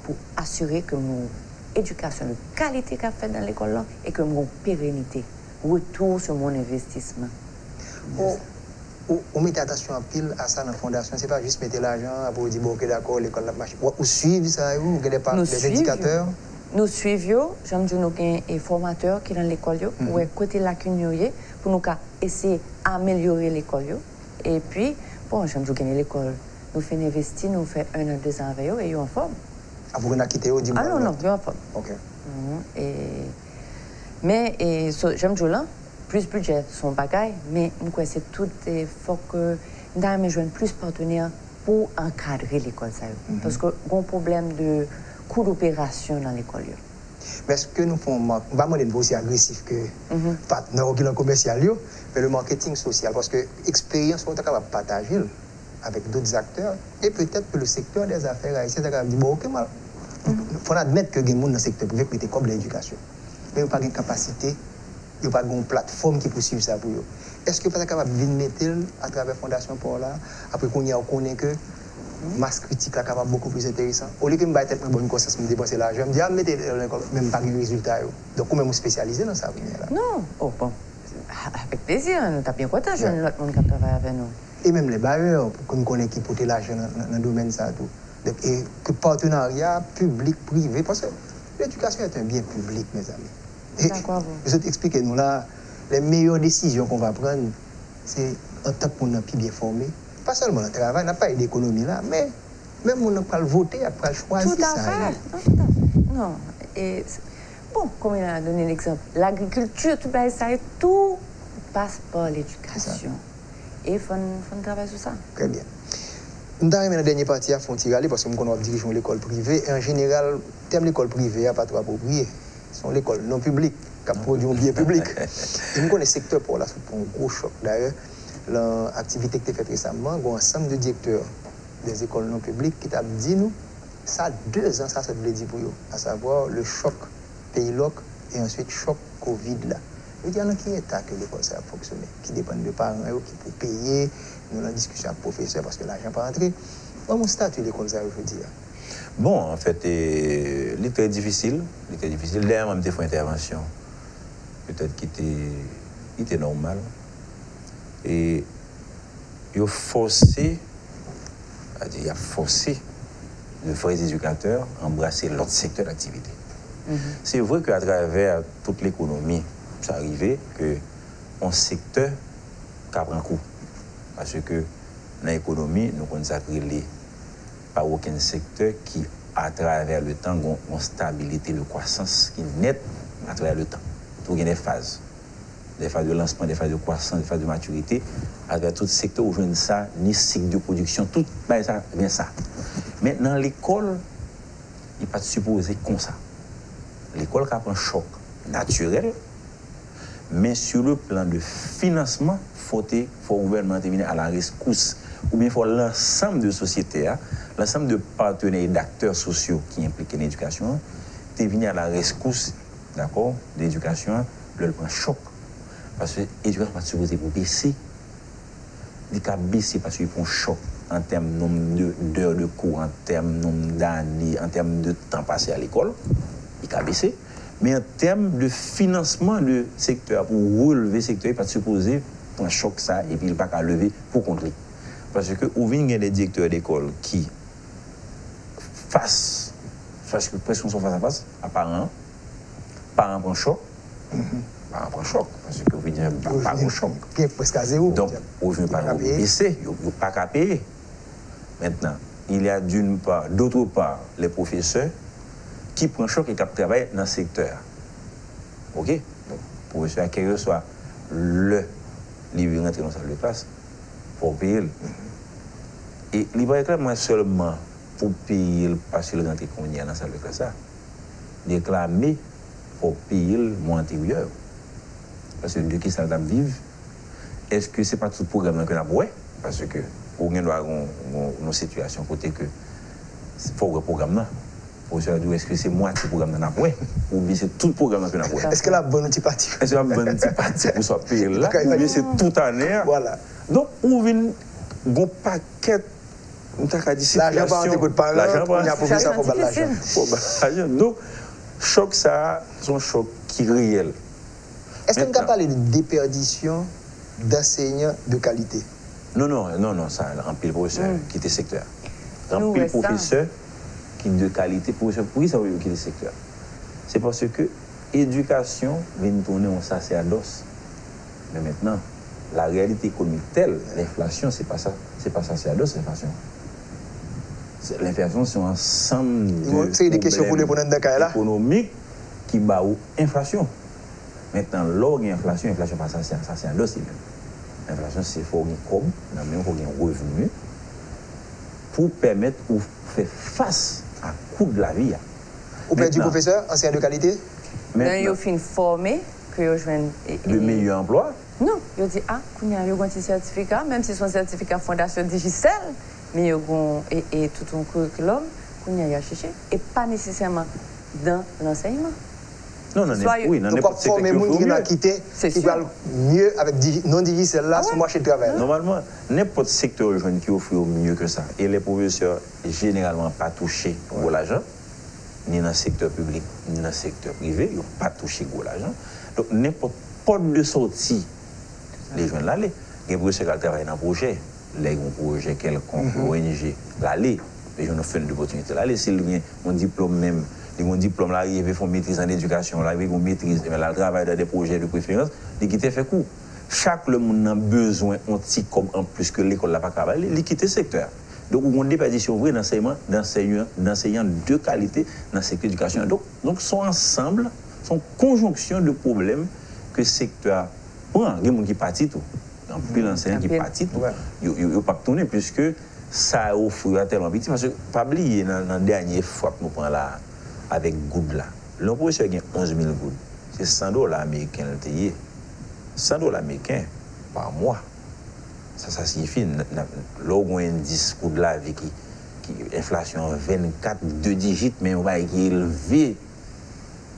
pou asire ke m gen yon edikasyon de kalite k ap fèt nan lekòl lan e ke m gen yon perenite. Retour sur mon investissement. Ou, ou, ou mete atansyon anpil a sa nan fondasyon. Se pa jis mete lajan, apre ou di, bon, ok, dakò, lekòl la ap mache. Ou, ou swiv sa yo, ou gen de pa, de endikatè? Nou swiv yo. Jan m di w, nou gen, e, fòmatè ki nan lekòl yo, pou wè kote lakin yo ye, pou nou ka eseye amelyore lekòl yo. Epi, bon, jan m di w, gen de lekòl, nou fin envesti, nou fè en an, de zan avè yo, e yo anfòm. Apre ou gen a kite yo, di, ah, non, non, yo anfòm. Ok. Mhm. E, men, e, so, jan m di w lan, plis bidjè se yon bagay, men m kwè se tout, e, fòk, e, m ta renmen jwenn plis patnè pou ankadre lekòl sa yo. Mhm. Paske gen yon pwoblèm de kou doperasyon nan lekòl yo. Men èske nou fè yon mank, m pa mande n pou osi agresif ke patnè w ki nan komèsyal yo, men le marketing social, paske eksperyans ou ta kapab pataje l avèk dòt aktè, e petèt ke le secteur des affaires haïtiennes ta kapab di, bon, ok, mal. Fò n admèt ke gen moun nan sektè prive k mete kòb nan edikasyon. Men yo pa gen kapasite, yo pa gen yon platfòm ki pou swiv sa pou yo. Èske yo pa ta kapab vin mete l atravè fondasyon pa w la? Apre kounye a, ou konnen ke mas kritik la kapab bokou plis enteresan. Olye ke m bay tèt mwen bòn konsyans, m depanse lajan, m di, a, m mete l lekòl, men m pa gen rezilta yo. Donk, ou menm ou espesyalize nan sa kounye a la. Non, oh, bon. Avèk plezi, nou ta byen kontan jwenn lòt moun k ap travay avè nou. E menm lè bayè, pou ke n konnen ki pote lajan nan, nan, nan domèn sa a tou. Donk, e ke patenarya piblik prive, paske l'éducation est un bien public, mes amis. E, dakò avè w. Zot eksplike nou la, les meilleures décisions qu'on va prendre, se antank moun nan pi byen fòme, pa sèlman nan travay, n ap pale de ekonomi la, men menm moun nan k pral vote a, k pral chwazi sa yo. Tout à fait, tout à fait. Non, e, bon, comme il a donné l'exemple, l'agriculture, tout bagay sa yo, tout passe par l'éducation. E fò n, fò n travay sou sa. Trè byen. M ta renmen nan dènye pati a fè yon ti rale, paske m konnen w ap dirije yon lekòl prive, e an jeneral, tèm lekòl prive a pa twò apwopriye. Se yon lekòl non piblik k ap pwodui yon byen piblik. E m konnen sektè pa w la sot pran yon gwo chòk. Dayè, lan aktivite ki te fèt resaman, gen yon ansanm de direktè des écoles non publiques ki t ap di nou sa de zan sa sot vle di pou yo, à savoir le choc peyi lòk e answit chòk kovid la. Yo di a nan ki eta ke lekòl sa yo ap fonksyone, ki depann de paran yo ki pou peye, nou nan diskisyon ak pwofesè paske lajan pa antre. Ban m yon stati lekòl sa yo jodi a. Bon, anfèt, e, li trè difisil, li trè difisil. Dènyèman, m te fè yon entèvansyon, petèt ki te, ki te nòmal. E yo fòse, sètadi, y ap fòse de vrè edikatè anbrase lòt sektè daktivite. Se vre ke atravè tout lekonomi, sa rive ke yon sektè ka pran kou. Paske nan ekonomi, nou konn sa k rele pa okenn sektè ki, atravè le tan, gon, gon stabilite de kwasans ki nèt atravè le tan. Tou gen de faz. De faz de lansman, de faz de kwasans, de faz de matirite. Atravè tout sektè, ou jwenn sa, ni sik de pwodiksyon, tout bagay sa, gen sa. Men nan lekòl, li pa t sipoze konsa. Lekòl ka pran chòk natirèl, men sur le plan de finansman, fò te, fò gouvènman an te vini à la rescousse, oubyen fò lansanm de sosyete a, lansanm de patenè e daktè sosyo ki enplike nan edikasyon an, te vini à la rescousse, dakò, de edikasyon an, lè l pran chòk. Paske edikasyon pa t sipoze bese. Li ka bese paske li pran chòk an tèm nonb de, d'heures de cours, an tèm nonb d'ane, an tèm de tan pase a lekòl, li ka bese. Men an tèm de finansman de sektè a, pou releve sektè a, li pa t sipoze pran chòk sa epi li pa ka leve pou kont li. Paske ou vin gen de direktè lekòl ki fas, fas, prèske se yon fas a fas a paran an. Paran an pran chòk, paran an pran chòk, paske ou vin gen pa, pa gon chòk. Gen prèske a zewo. Donk, ou jwenn paran yo bese, yo, yo pa ka peye. Maintenant, il y a d'une part, d'autre part, les professeurs ki pran chòk e k ap travay nan sektè a. Oke? Donk, pwofesè a, kèlkeswa lè li vin rantre nan sal de klas, fò w peye l. E li pa reklame mwen sèlman pou peye l paske l rantre kounye a nan sal de klas la. Li reklame fò w peye l mwa anteryè yo. Paske de kisa l t ap viv? Èske se pa tout pwogram nan ke n ap wè? Paske ou gen dwa gon, gon, gon sitiyasyon kote ke fò w wè pwogram nan. Pwofesè a di w, èske se mwatye pwogram nan n ap wè? Oubyen se tout pwogram nan ke n ap wè? Èske l ap ban nou ti pati? Èske l ap ban nou ti pati pou sa w ap peye l la? Oubyen se tout ane a? Donk, ou vin gon pakèt, m ta ka di, sitiyasyon. Lajan pa rantre kot paran, lajan pa kounye a pwofesè a fò ba l lajan. Fò ba l lajan. Donk, chòk sa a, se yon chòk ki reyèl. Èske n ka pale de depèdisyon danseyan de kalite? Non, non, non, non, sa, anpil pwofesè kite sektè a. Anpil pwofesè ki de kalite, pwofesè, poukisa yo kite sektè a? Se paske edikasyon vin tounen yon sasèdòs. Men mentnan, la réalité économique telle, lenflasyon, se pa sa, se pa sasèdòs, lenflasyon. Se, lenflasyon, se yon ansanm de pwoblèm ekonomik ki ba ou enflasyon. Mentnan, lè w gen enflasyon, enflasyon pa sa, se, sa se an dosye menm. Enflasyon, se fò w gen kòb nan men w, fò w gen revni pou pèmèt ou fè fas a kou de lavi a. Ou pèdi pwofesè, anseyan de kalite? Lè yo fin fòme, ke yo jwenn, e, de meyè anplwa? Non, yo di, a, kounye a, yo gen ti sètifika, menm si se yon sètifika Fondasyon Digicel, men yo gen, e, e, tout yon kirikilòm, kounye a, y a chèche, e pa nesesèman dan lansèyman. Non, nan nenpòt, wi, nan nenpòt sektè ki ofri yo mye. Se swa yo, donk, w ap fòme moun ki gen akite, ki pral mye avèk Digi-, non Digicel la sou mache travay la. Nòmalman, nenpòt sektè ou jwenn ki ofri yo mye ke sa. E lè pwofesè, jeneralman, pa touche gwo lajan, ni nan sektè piblik, ni nan sektè prive, yo pa touche gwo lajan. Donk, nenpòt pòt de sòti, li jwenn l ale. Gen pwofesè k al travay nan pwojè. Lè gen yon pwojè kèlkonk, O N G, l ale. Li jwenn yon fenn dopòtinite, l ale. Si l gen yon diplòm menm, li gen yon diplòm, l arive fè yon metriz an edikasyon, l arive gen yon metriz, ebyen, l al travay dan de pwojè de preferans, li kite fè kou. Chak lè moun nan bezwen yon ti kòb anplis ke lekòl la pa ka ba li, li kite sektè a. Donk, ou gen yon depèdisyon vre nan ansèyman, nan ansèyman, nan ansèyman de kalite nan sektè edikasyon an. Donk, donk, se yon ansanm, se yon konjonksyon de pwoblèm ke sektè a pran. Gen moun ki pati tou. Anpil anseyan ki pati tou. Yo, yo, yo p ap tounen, piske sa yo ofri yo a tèlman piti. Paske, pa bliye, nan, nan dènye frap nou pran la, avèk goud la. Lè yon pwofesè gen onz mil goud, se san dola ameriken l te ye. San dola ameriken pa mwa. Sa, sa siyifi, n, n, lè w gen yon endis kou de lavi ki, ki enflasyon an vennkat, de dijit, men yon bagay ki elve.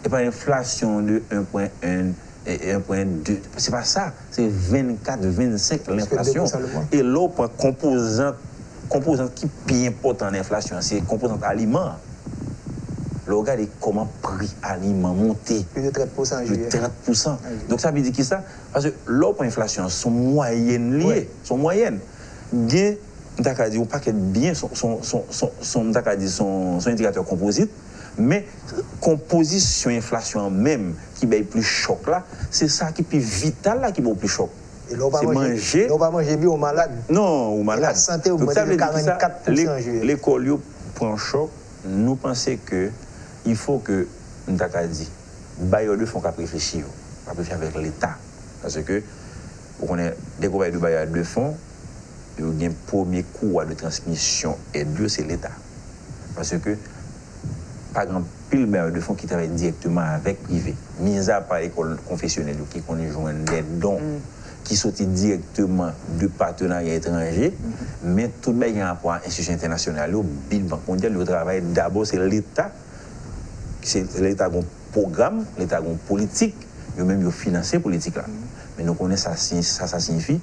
E pa enflasyon de en pwen en, e, en pwen de, se pa sa, se vennkat, vennsenk lenflasyon. E lè w pran konpozant Konpozant ki pi enpòtan nan enflasyon an, se konpozant aliman an. Lè w gade kòman pri aliman monte, plis de trant pousan an jiyè. Trant pousan. Donk, sa vle di ki sa? Paske lè w pran enflasyon an, se yon mwayèn li ye. Se yon mwayèn. Gen, m ta ka di, yon pakèt byen, se yon, se yon, se yon, se yon, m ta ka di, se yon, se yon endikatè konpozit, men konpozisyon enflasyon an menm ki bay plis chòk la, se sa ki pi vital la ki ba w plis chòk. E lè w pa manje, lè w pa manje byen, ou malad. Non, ou malad. E lasante ogmante de karannkat pousan an jiyè. Lekòl yo pran chòk, nou panse ke il faut que, m ta ka di, bayè de fon k ap reflechi yo, k ap reflechi avèk Leta. Paske, ou konnen, dèk ou pale de bayè de fon, yo gen premye kourwa de transmisyon èd yo, se Leta. Paske pa gen anpil bayè de fon ki travay dirèkteman avèk prive. Mizapa lekòl konfesyonèl yo ki konn jwenn de don ki soti dirèkteman de patenarya etranje, men tout bagay ki gen rapò a enstitisyon entènasyonal yo, BID, Bank Mondyal, yo travay dabò, se Leta, se Leta gon pwogram, Leta gon politik, yo menm yo finanse politik la. Men nou konnen sa, sa, sa siyifi,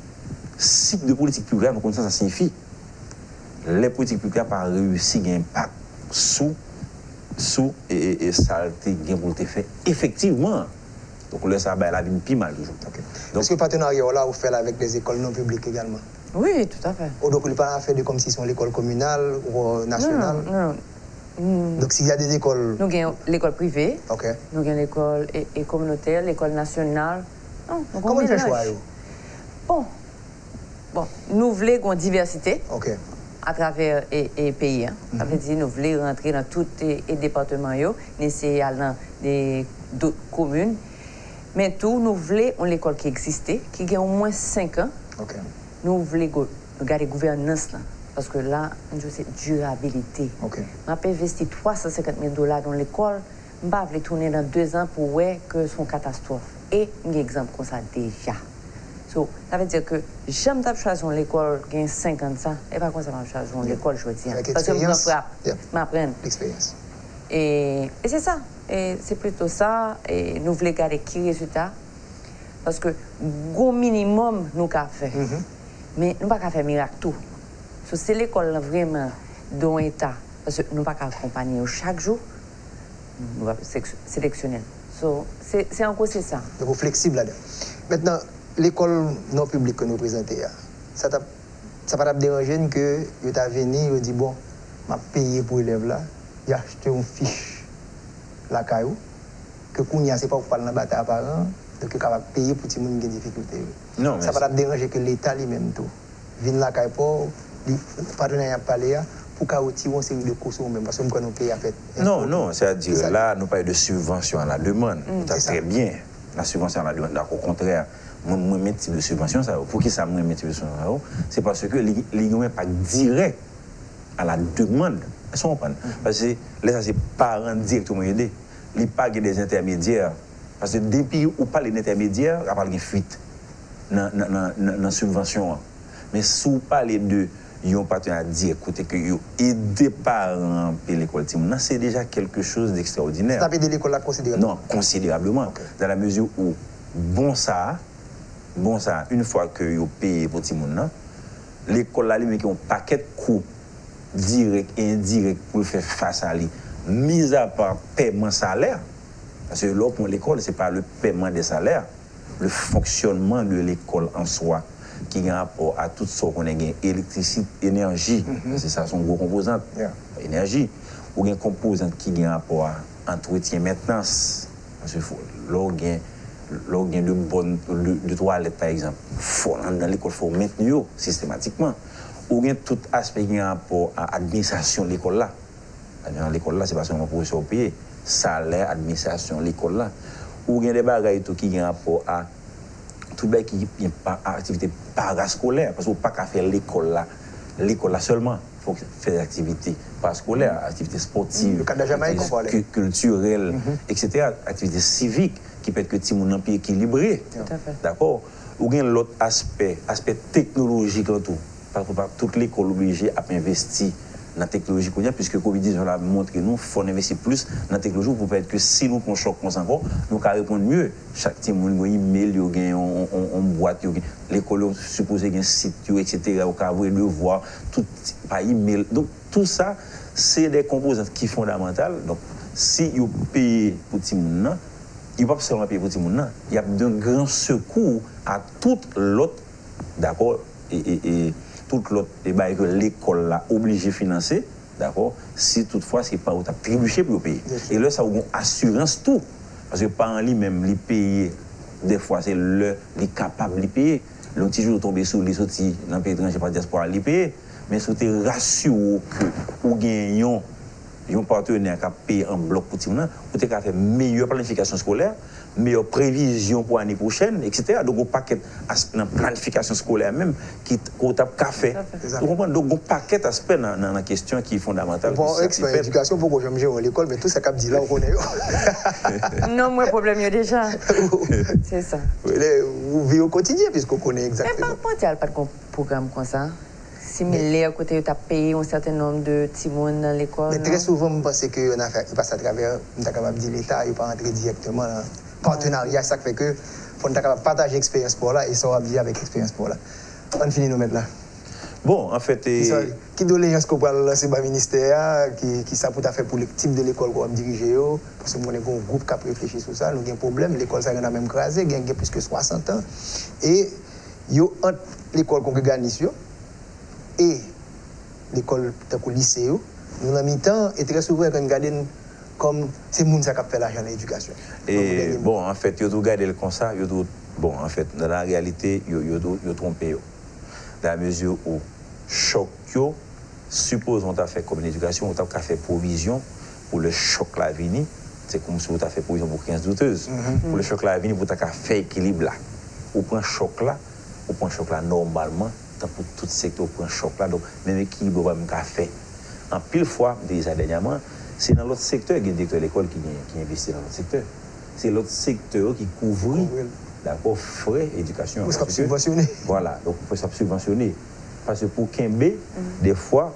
sik de politik piblik la, nou konnen sa, sa siyifi. Lè politik piblik la pa reyisi gen enpak sou, sou e, e, e sa l te gen pou l te fè efektivman. Donk, lè sa a, bagay la vin pi mal toujou. Donk, èske patenarya w la, ou fè l avèk de zekòl non piblik egalman? Wi, toutafè. O, donk, li pa yon afè de kòmsi se yon lekòl kominal ou nasyonal? Non, non, non. Donk, si y a de zekòl. Nou gen lekòl prive, nou gen lekòl e, e kominotè, lekòl nasyonal. Non, nou gen yon melanj. Kòman n fè chwa yo? Bon, Bon, nou vle gen yon divèsite atravè e, e peyi a. Sa vle di nou vle rantre nan tout e, e depatman yo, n eseye al nan de, dòt komin. Men tou, nou vle yon lekòl ki egziste, ki gen omwen senk an. Nou vle gou- nou gade gouvènans lan. Paske la, nou di w se dirabilite. M ap envesti twa san senkant mil dola nan yon lekòl, m pa vle tounen nan dezan pou wè ke se yon katastwòf. E m gen egzanp konsa deja. So, sa vle di ke jan m t ap chwazi yon lekòl gen senk an de sa, e pa konsa m ap chwazi yon lekòl jodi a. Paske m pran frap, m aprann. E, e se sa. E se plito sa, e nou vle gade ki rezilta. Paske gon minimòm nou ka fè. Men nou pa ka fè mirak tou. So, se lekòl lan vrèman dan yon eta, paske nou pa ka akonpaye yo chak jou, nou pa seleksyone l. So, se, se an gwo se sa. Donk, ou fleksib ladan. Mentnan, lekòl non piblik ke nou prezante a, sa t ap, sa pa t ap deranje n ke yo ta vini, yo di, bon, m ap peye pou elèv la, y achte yon fich lakay ou, ke kounye a se pa ou k pral nan batay a paran, donk yo kapab peye pou timoun gen difikilte yo. Non, men sa pa t ap deranje ke Leta li menm tou vin lakay pa w, li, patnè y ap pale a, pou ka retire yon seri de kou sou ou menm, paske m kwè nou peye a fèt. Non, non, sètadi la, nou pale de sibvansyon a la demann. Sa trè byen, la sibvansyon a la demann. Donk, okontrè, mwen, mwen renmen tip de sibvansyon sa yo. Poukisa mwen renmen tip de sibvansyon sa yo? Se paske li, li gen yon enpak dirèk a la demann. Èske w konprann? Paske lè sa se paran dirèkteman yo ye. Li pa gen de entèmedyè. Paske depi ou pale de entèmedyè, ap pral gen fuit nan, nan, nan, nan, nan sibvansyon an. Men si w pale de yon patenarya dirèk kote ke yo ede paran an peye lekòl timoun nan, se deja quelque chose d'extraordinaire. Sa ap ede lekòl la konsiderableman? Non, konsiderableman. Ok. Dans la mesure où bon sa a, bon sa a, une fois que yo peye pou timoun nan, lekòl la li menm gen yon pakèt kou dirèk e endirèk pou l fè fas a li, mizapa pèman salè. Paske lè w pran lekòl, se pa le pèman de salè, le fonctionnement de l'école en soi, ki gen rapò a tout sa w konnen gen, elektrisite, enèji, se sa, se yon gwo konpozant, enèji. Ou gen konpozant ki gen rapò a antretyen, mentnans. Paske fò, lè w gen, lè w gen de bòn, de, de twalèt, pa egzanp, fò anndan lekòl, fò w mentni yo sistematikman. Ou gen tout aspè ki gen rapò a administrasyon lekòl la. Administrasyon lekòl la, se pa sèlman pwofesè w peye, salè administrasyon lekòl la. Ou gen de bagay tou ki gen rapò a tout bagay ki gen pa, aktivite paraskolè, paske w pa ka fè lekòl la, lekòl la sèlman. Fòk fè aktivite paraskolè, aktivite spòtiv, aktivite kiltirèl, etsetera, aktivite sivik, ki pèmèt ke timoun nan pi ekilibre. Dakò? Ou gen lòt aspè, aspè teknolojik lan tou. Pa, pa, tout lekòl oblije ap envesti nan teknoloji kounye a, piske kovid diznèf la montre nou fò n envesti plis nan teknoloji pou pèmèt ke si nou pran chòk konsa ankò, nou ka reponn mye. Chak timoun gen yon imèl, yo gen yon, yon, yon, yon bwat, yo gen, lekòl yo sipoze gen sit yo, etsetera. Yo ka voye devwa, tout pa imèl. Donk, tou sa, se de konpozant ki fondamantal. Donk, si yo peye pou timoun nan, yo p ap sèlman peye pou timoun nan. Y ap de gran sekou a tout lòt, dakò, e, e, e tout lòt e bagay ke lekòl la oblije finanse, dakò, si toutfwa se paran yo t ap tribiche pou yo peye. E lè sa, ou gen asirans tou. Paske paran li menm, li peye, dèfwa, se lè li kapab li peye. Lè yon ti jojo tonbe sou li, soti nan peyi etranje, pa dyaspora, li peye. Men si w te rasire w ke ou gen yon, yon patenè k ap peye an blòk pou timoun nan, ou te ka fè meyè planifikasyon eskolè, meyè previzyon pou ane pwochèn, etsetera. Donk, yon pakèt aspè nan planifikasyon eskolè menm ki, ke w t ap ka fè. Ou konprann? Donk, yon pakèt aspè nan, nan, nan kesyon ki fondamantal. Bon, ki sa ki ekspè fèt. Edikasyon poko janm jere yon lekòl, men tout sa k ap di la, ou konnen yo. Non, m wè pwoblèm yo deja. Se sa. Ou viv o kotidyen, piske ou konnen egzakteman. Men pa panti al pa t gon pwogram konsa. Similè, kote yo t ap peye yon sèten nonb de timoun nan lekòl. Men trè souvan, m panse ke yon afè ki pase atravè, m ta kapab di Leta, yo pa rantre dirèkteman nan patenarya, sa k fè ke fò n ta kapab pataje eksperyans pa w la e sa w ap di avèk eksperyans pa w la. Ann fini nou mèt la. Bon, anfèt, e. Ki doleyans ke w pral lanse ba ministè a, ki, ki sa pou ta fè pou tip de lekòl ke w ap dirije yo, paske m konnen gen yon gwoup k ap reflechi sou sa, nou gen pwoblèm, lekòl sa yo nan menm kraze, gen, gen plis ke swasant an, e yo ant lekòl kongreganis yo, e lekòl tankou lise yo, nou nan mitan, e trè souvan yo konn gade n kòm se moun sa k ap fè lajan nan edikasyon. E, bon, anfèt, yo tou gade l konsa, yo tou, bon, anfèt, nan la reyalite, yo, yo, yo twonpe yo. Dans la mesure où chòk yo, sipoze w ta fè kòm edikasyon, ou t ap ka fè pwovizyon pou lè chòk la vini, se kòmsi ou ta fè pwovizyon pou kreyans doutez. Pou lè chòk la vini, pou w ta ka fè ekilib la. Ou pran chòk la, ou pran chòk la nòmalman, tankou tout sektè ou pran chòk la. Donk, menm ekilib ou pa menm ka fè. Anpil fwa, m te di sa dènyèman, se nan lòt sektè, gen direktè lekòl ki gen, ki envesti nan lòt sektè. Se lòt sektè yo ki kouvri, dakò, frè edikasyon an. Paske, vwala, donk, frè sa ap sibvansyone. Paske pou kenbe, defwa,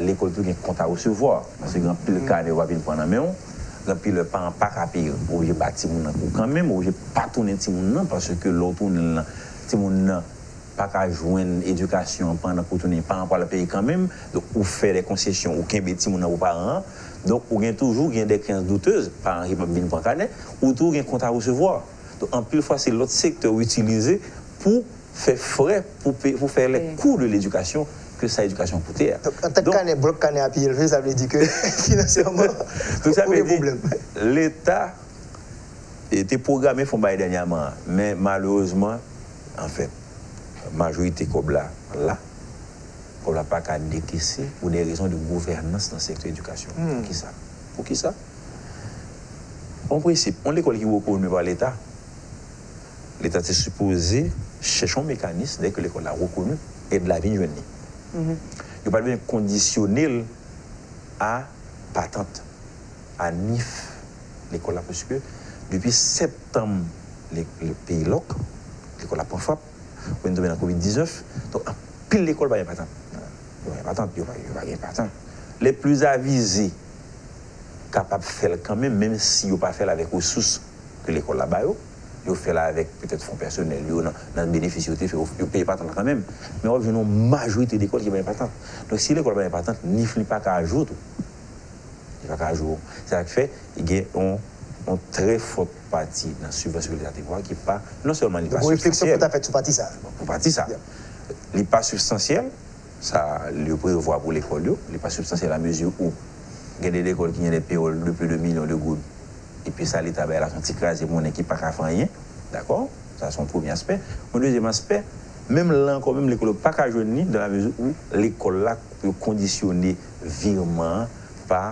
lekòl tou gen kont a resevwa. Paske gen anpil kanè yo pa vin pran nan men w. Gen anpil lè paran pa ka peye, ou oblije ba timoun nan kou kanmenm, ou oblije pa tounen timoun nan, paske lè w tounen l lan, timoun nan pa ka jwenn edikasyon an pandan ke w tounen, paran pral peye kanmenm. Donk, ou fè de konsesyon, ou kenbe timoun nan pou paran an. Donk, ou gen toujou gen de kreyans doutez, paran ki p ap vin pran kanè, ou tou gen kont a resevwa. Donk, anpil fwa, se lòt sektè ou itilize pou fè frè, pou, pou fè le coût de l'éducation, ke sa edikasyon koute a. Donk, antank kanè, blòk kanè a pi elve, sa vle di ke finansyèman, ou gen pwoblèm. Leta e, te pwograme fè yon bagay dènyèman an, men malerezman, anfèt, majorite kòb la la, kòb la pa ka dekese pou de rezon de gouvènans nan sektè edikasyon. Poukisa? Poukisa? Yon prensip, yon lekòl ki rekoni pa Leta, Leta te sipoze chèche yon mekanis, dèyè ke lekòl la rekoni, èd la vin jwenn li. Yo pa t bezwen kondisyone l a patant, a nif lekòl la, paske depi septanm, le, le peyi lòk, lekòl la pran frap, ou vin tonbe nan kovid diznèf, donk anpil lekòl pa gen patant. Yo pa gen patant, yo pa, yo pa gen patant. Les plus avisés kapab fè l kanmenm, menm si yo pa fè l avèk resous ke lekòl la ba yo, yo fè l avèk petèt fon pèsonèl yo, nan, nan benefis yo te fè, yo, yo peye patant la kanmenm. Men w ap jwenn yon majorite lekòl ki pa gen patant. Donk, si lekòl pa gen patant, nif li pa ka ajoute. Li pa ka ajoute. Se sa k fè, gen yon, yon trè fòt pati nan sibvansyon ke Leta te pran ki pa, non sèlman li pa sibstansyèl. Donk, yon refleksyon pou ta fèt sou pati sa a. Pou pati sa a. Li pa sibstansyèl, sa yo prevwa pou lekòl yo, li pa sibstansyèl a mezi ou gen de lekòl ki gen de peyòl de plis de milyon de goud, epi sa Leta bay la se yon ti kraze monnen ki pa ka fè anyen, dakò? Sa se yon premye aspè. Yon dezyèm aspè, menm la ankò, menm lekòl yo pa ka jwenn li, dans la mesure où lekòl la, yo kondisyone virman an pa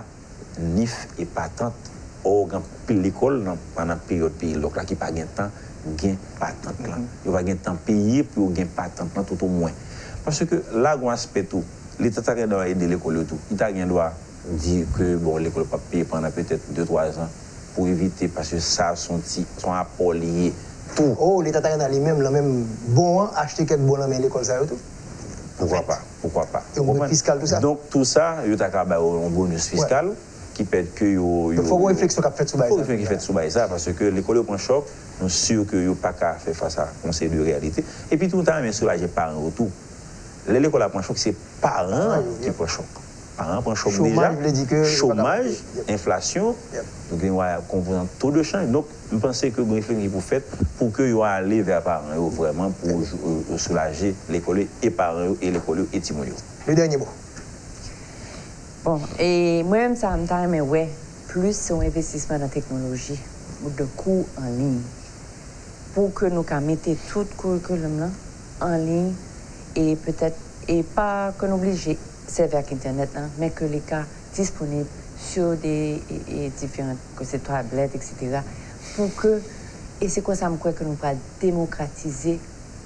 nif e patant. Ò, gen anpil lekòl nan, pandan peryòd peyi lòk la ki pa gen tan gen patant lan. Yo pa gen tan peye pou yo gen patant lan toutomwen. Paske la gen yon aspè tou, Leta ta gen dwa ede lekòl yo tou. Li ta gen dwa di ke, bon, lekòl yo p ap peye pandan petèt de, twa zan pou evite, paske sa se yon ti, se yon apò li ye tou. Oh, Leta ta gen dwa li menm, nan menm bon an, achte kèk bon nan men lekòl sa yo tou. Poukwa pa? Poukwa pa? Yon mwen fiskal, tou sa. Donk, tou sa, yo ta ka ba yo yon bonus fiskal ki pèd ke yo... Donk, fòk yon refleksyon k ap fèt sou bagay sa. Fòk refleksyon ki fèt sou bagay sa, paske lekòl yo pran chòk, nou si ke yo pa ka fè fas a yon seri de reyalite. Epi tou, nou ta renmen soulaje paran yo tou. Lè lekòl la pran chòk, se paran an ki pran chòk. Paran an pran chòk deja. Chomaj, enflasyon, donk gen yon konpozant to de chanj. Donk, m panse ke gen refleksyon ki pou fèt pou ke yo ale vè paran yo vrèman pou soulaje lekòl yo e paran yo e lekòl yo e timoun yo. Le dènye mo. Bon, e mwen menm sa, m ta renmen wè plis se yon envestisman nan teknoloji, de kou an liy, pou ke nou ka mete tout curriculum lan an liy e petèt, e pa ke nou oblije sèvi ak entènèt lan, men ke li ka disponib sur de e, e diferan, ke se tablèt, et cetera, pou ke, e se konsa m kwè ke nou pral demokratize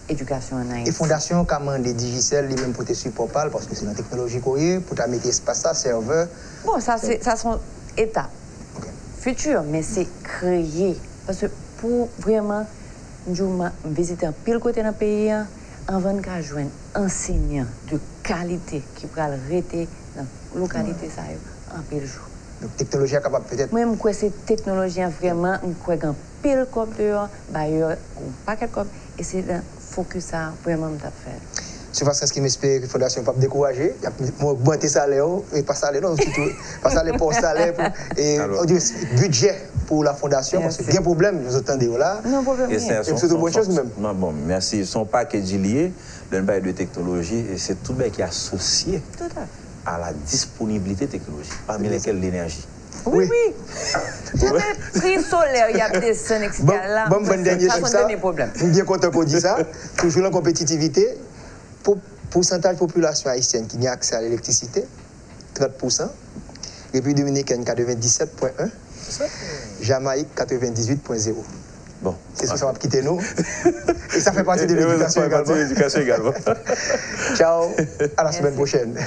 edikasyon an Ayiti. E fondasyon an ka mande Digicel li menm pote sipò pa l, paske se nan teknoloji ke w ye, pou ta mete espas la, sèvè. Bon, sa se, sa se yon etap fiti, men se kreye. Paske pou vrèman, m di w, m vizite anpil kote nan peyi an, anvan n ka jwenn ansenyan de kalite ki pral rete nan lokalite sa yo anpil jou. Donk, teknoloji a kapab petèt. Mwen, m kwè se teknoloji an vrèman, m kwè gen anpil kòb deyò, bayè, yon pakèt kòb, e se nan fokis sa a vrèman m t ap fè l. Sou fason ki m espere ke fondasyon p ap dekouraje, y ap ogmante salè yo, e pa salè non, sitou, pa salè pa w, salè pou, e, bidjè pou la fondasyon, paske gen pwoblèm, zòt tande yo la. Non, pwoblèm gen. E m swete w bòn chans ou menm. Non, bon, mèsi. Se yon pakèt li ye. Lè n pale de teknoloji, e se tout bagay ki asosye a la disponibilite teknoloji, pami lèkèl lenèji. Wi, wi. Jan pri solè y ap desann, etsetera la, sa sonde de pwoblèm. M byen kontan ke w di sa. Toujou nan konpetitivite, pou pousantaj popilasyon ayisyèn ki gen aksè a elektrisite, trant pousan. Repiblik Dominikèn, katrevendisèt pwen en. Jamayik, katrevendizuit pwen zewo. Bon. Se sou sa m ap kite nou. E sa fè pati de ledikasyon egalman. Tchao. A la semèn pwochèn.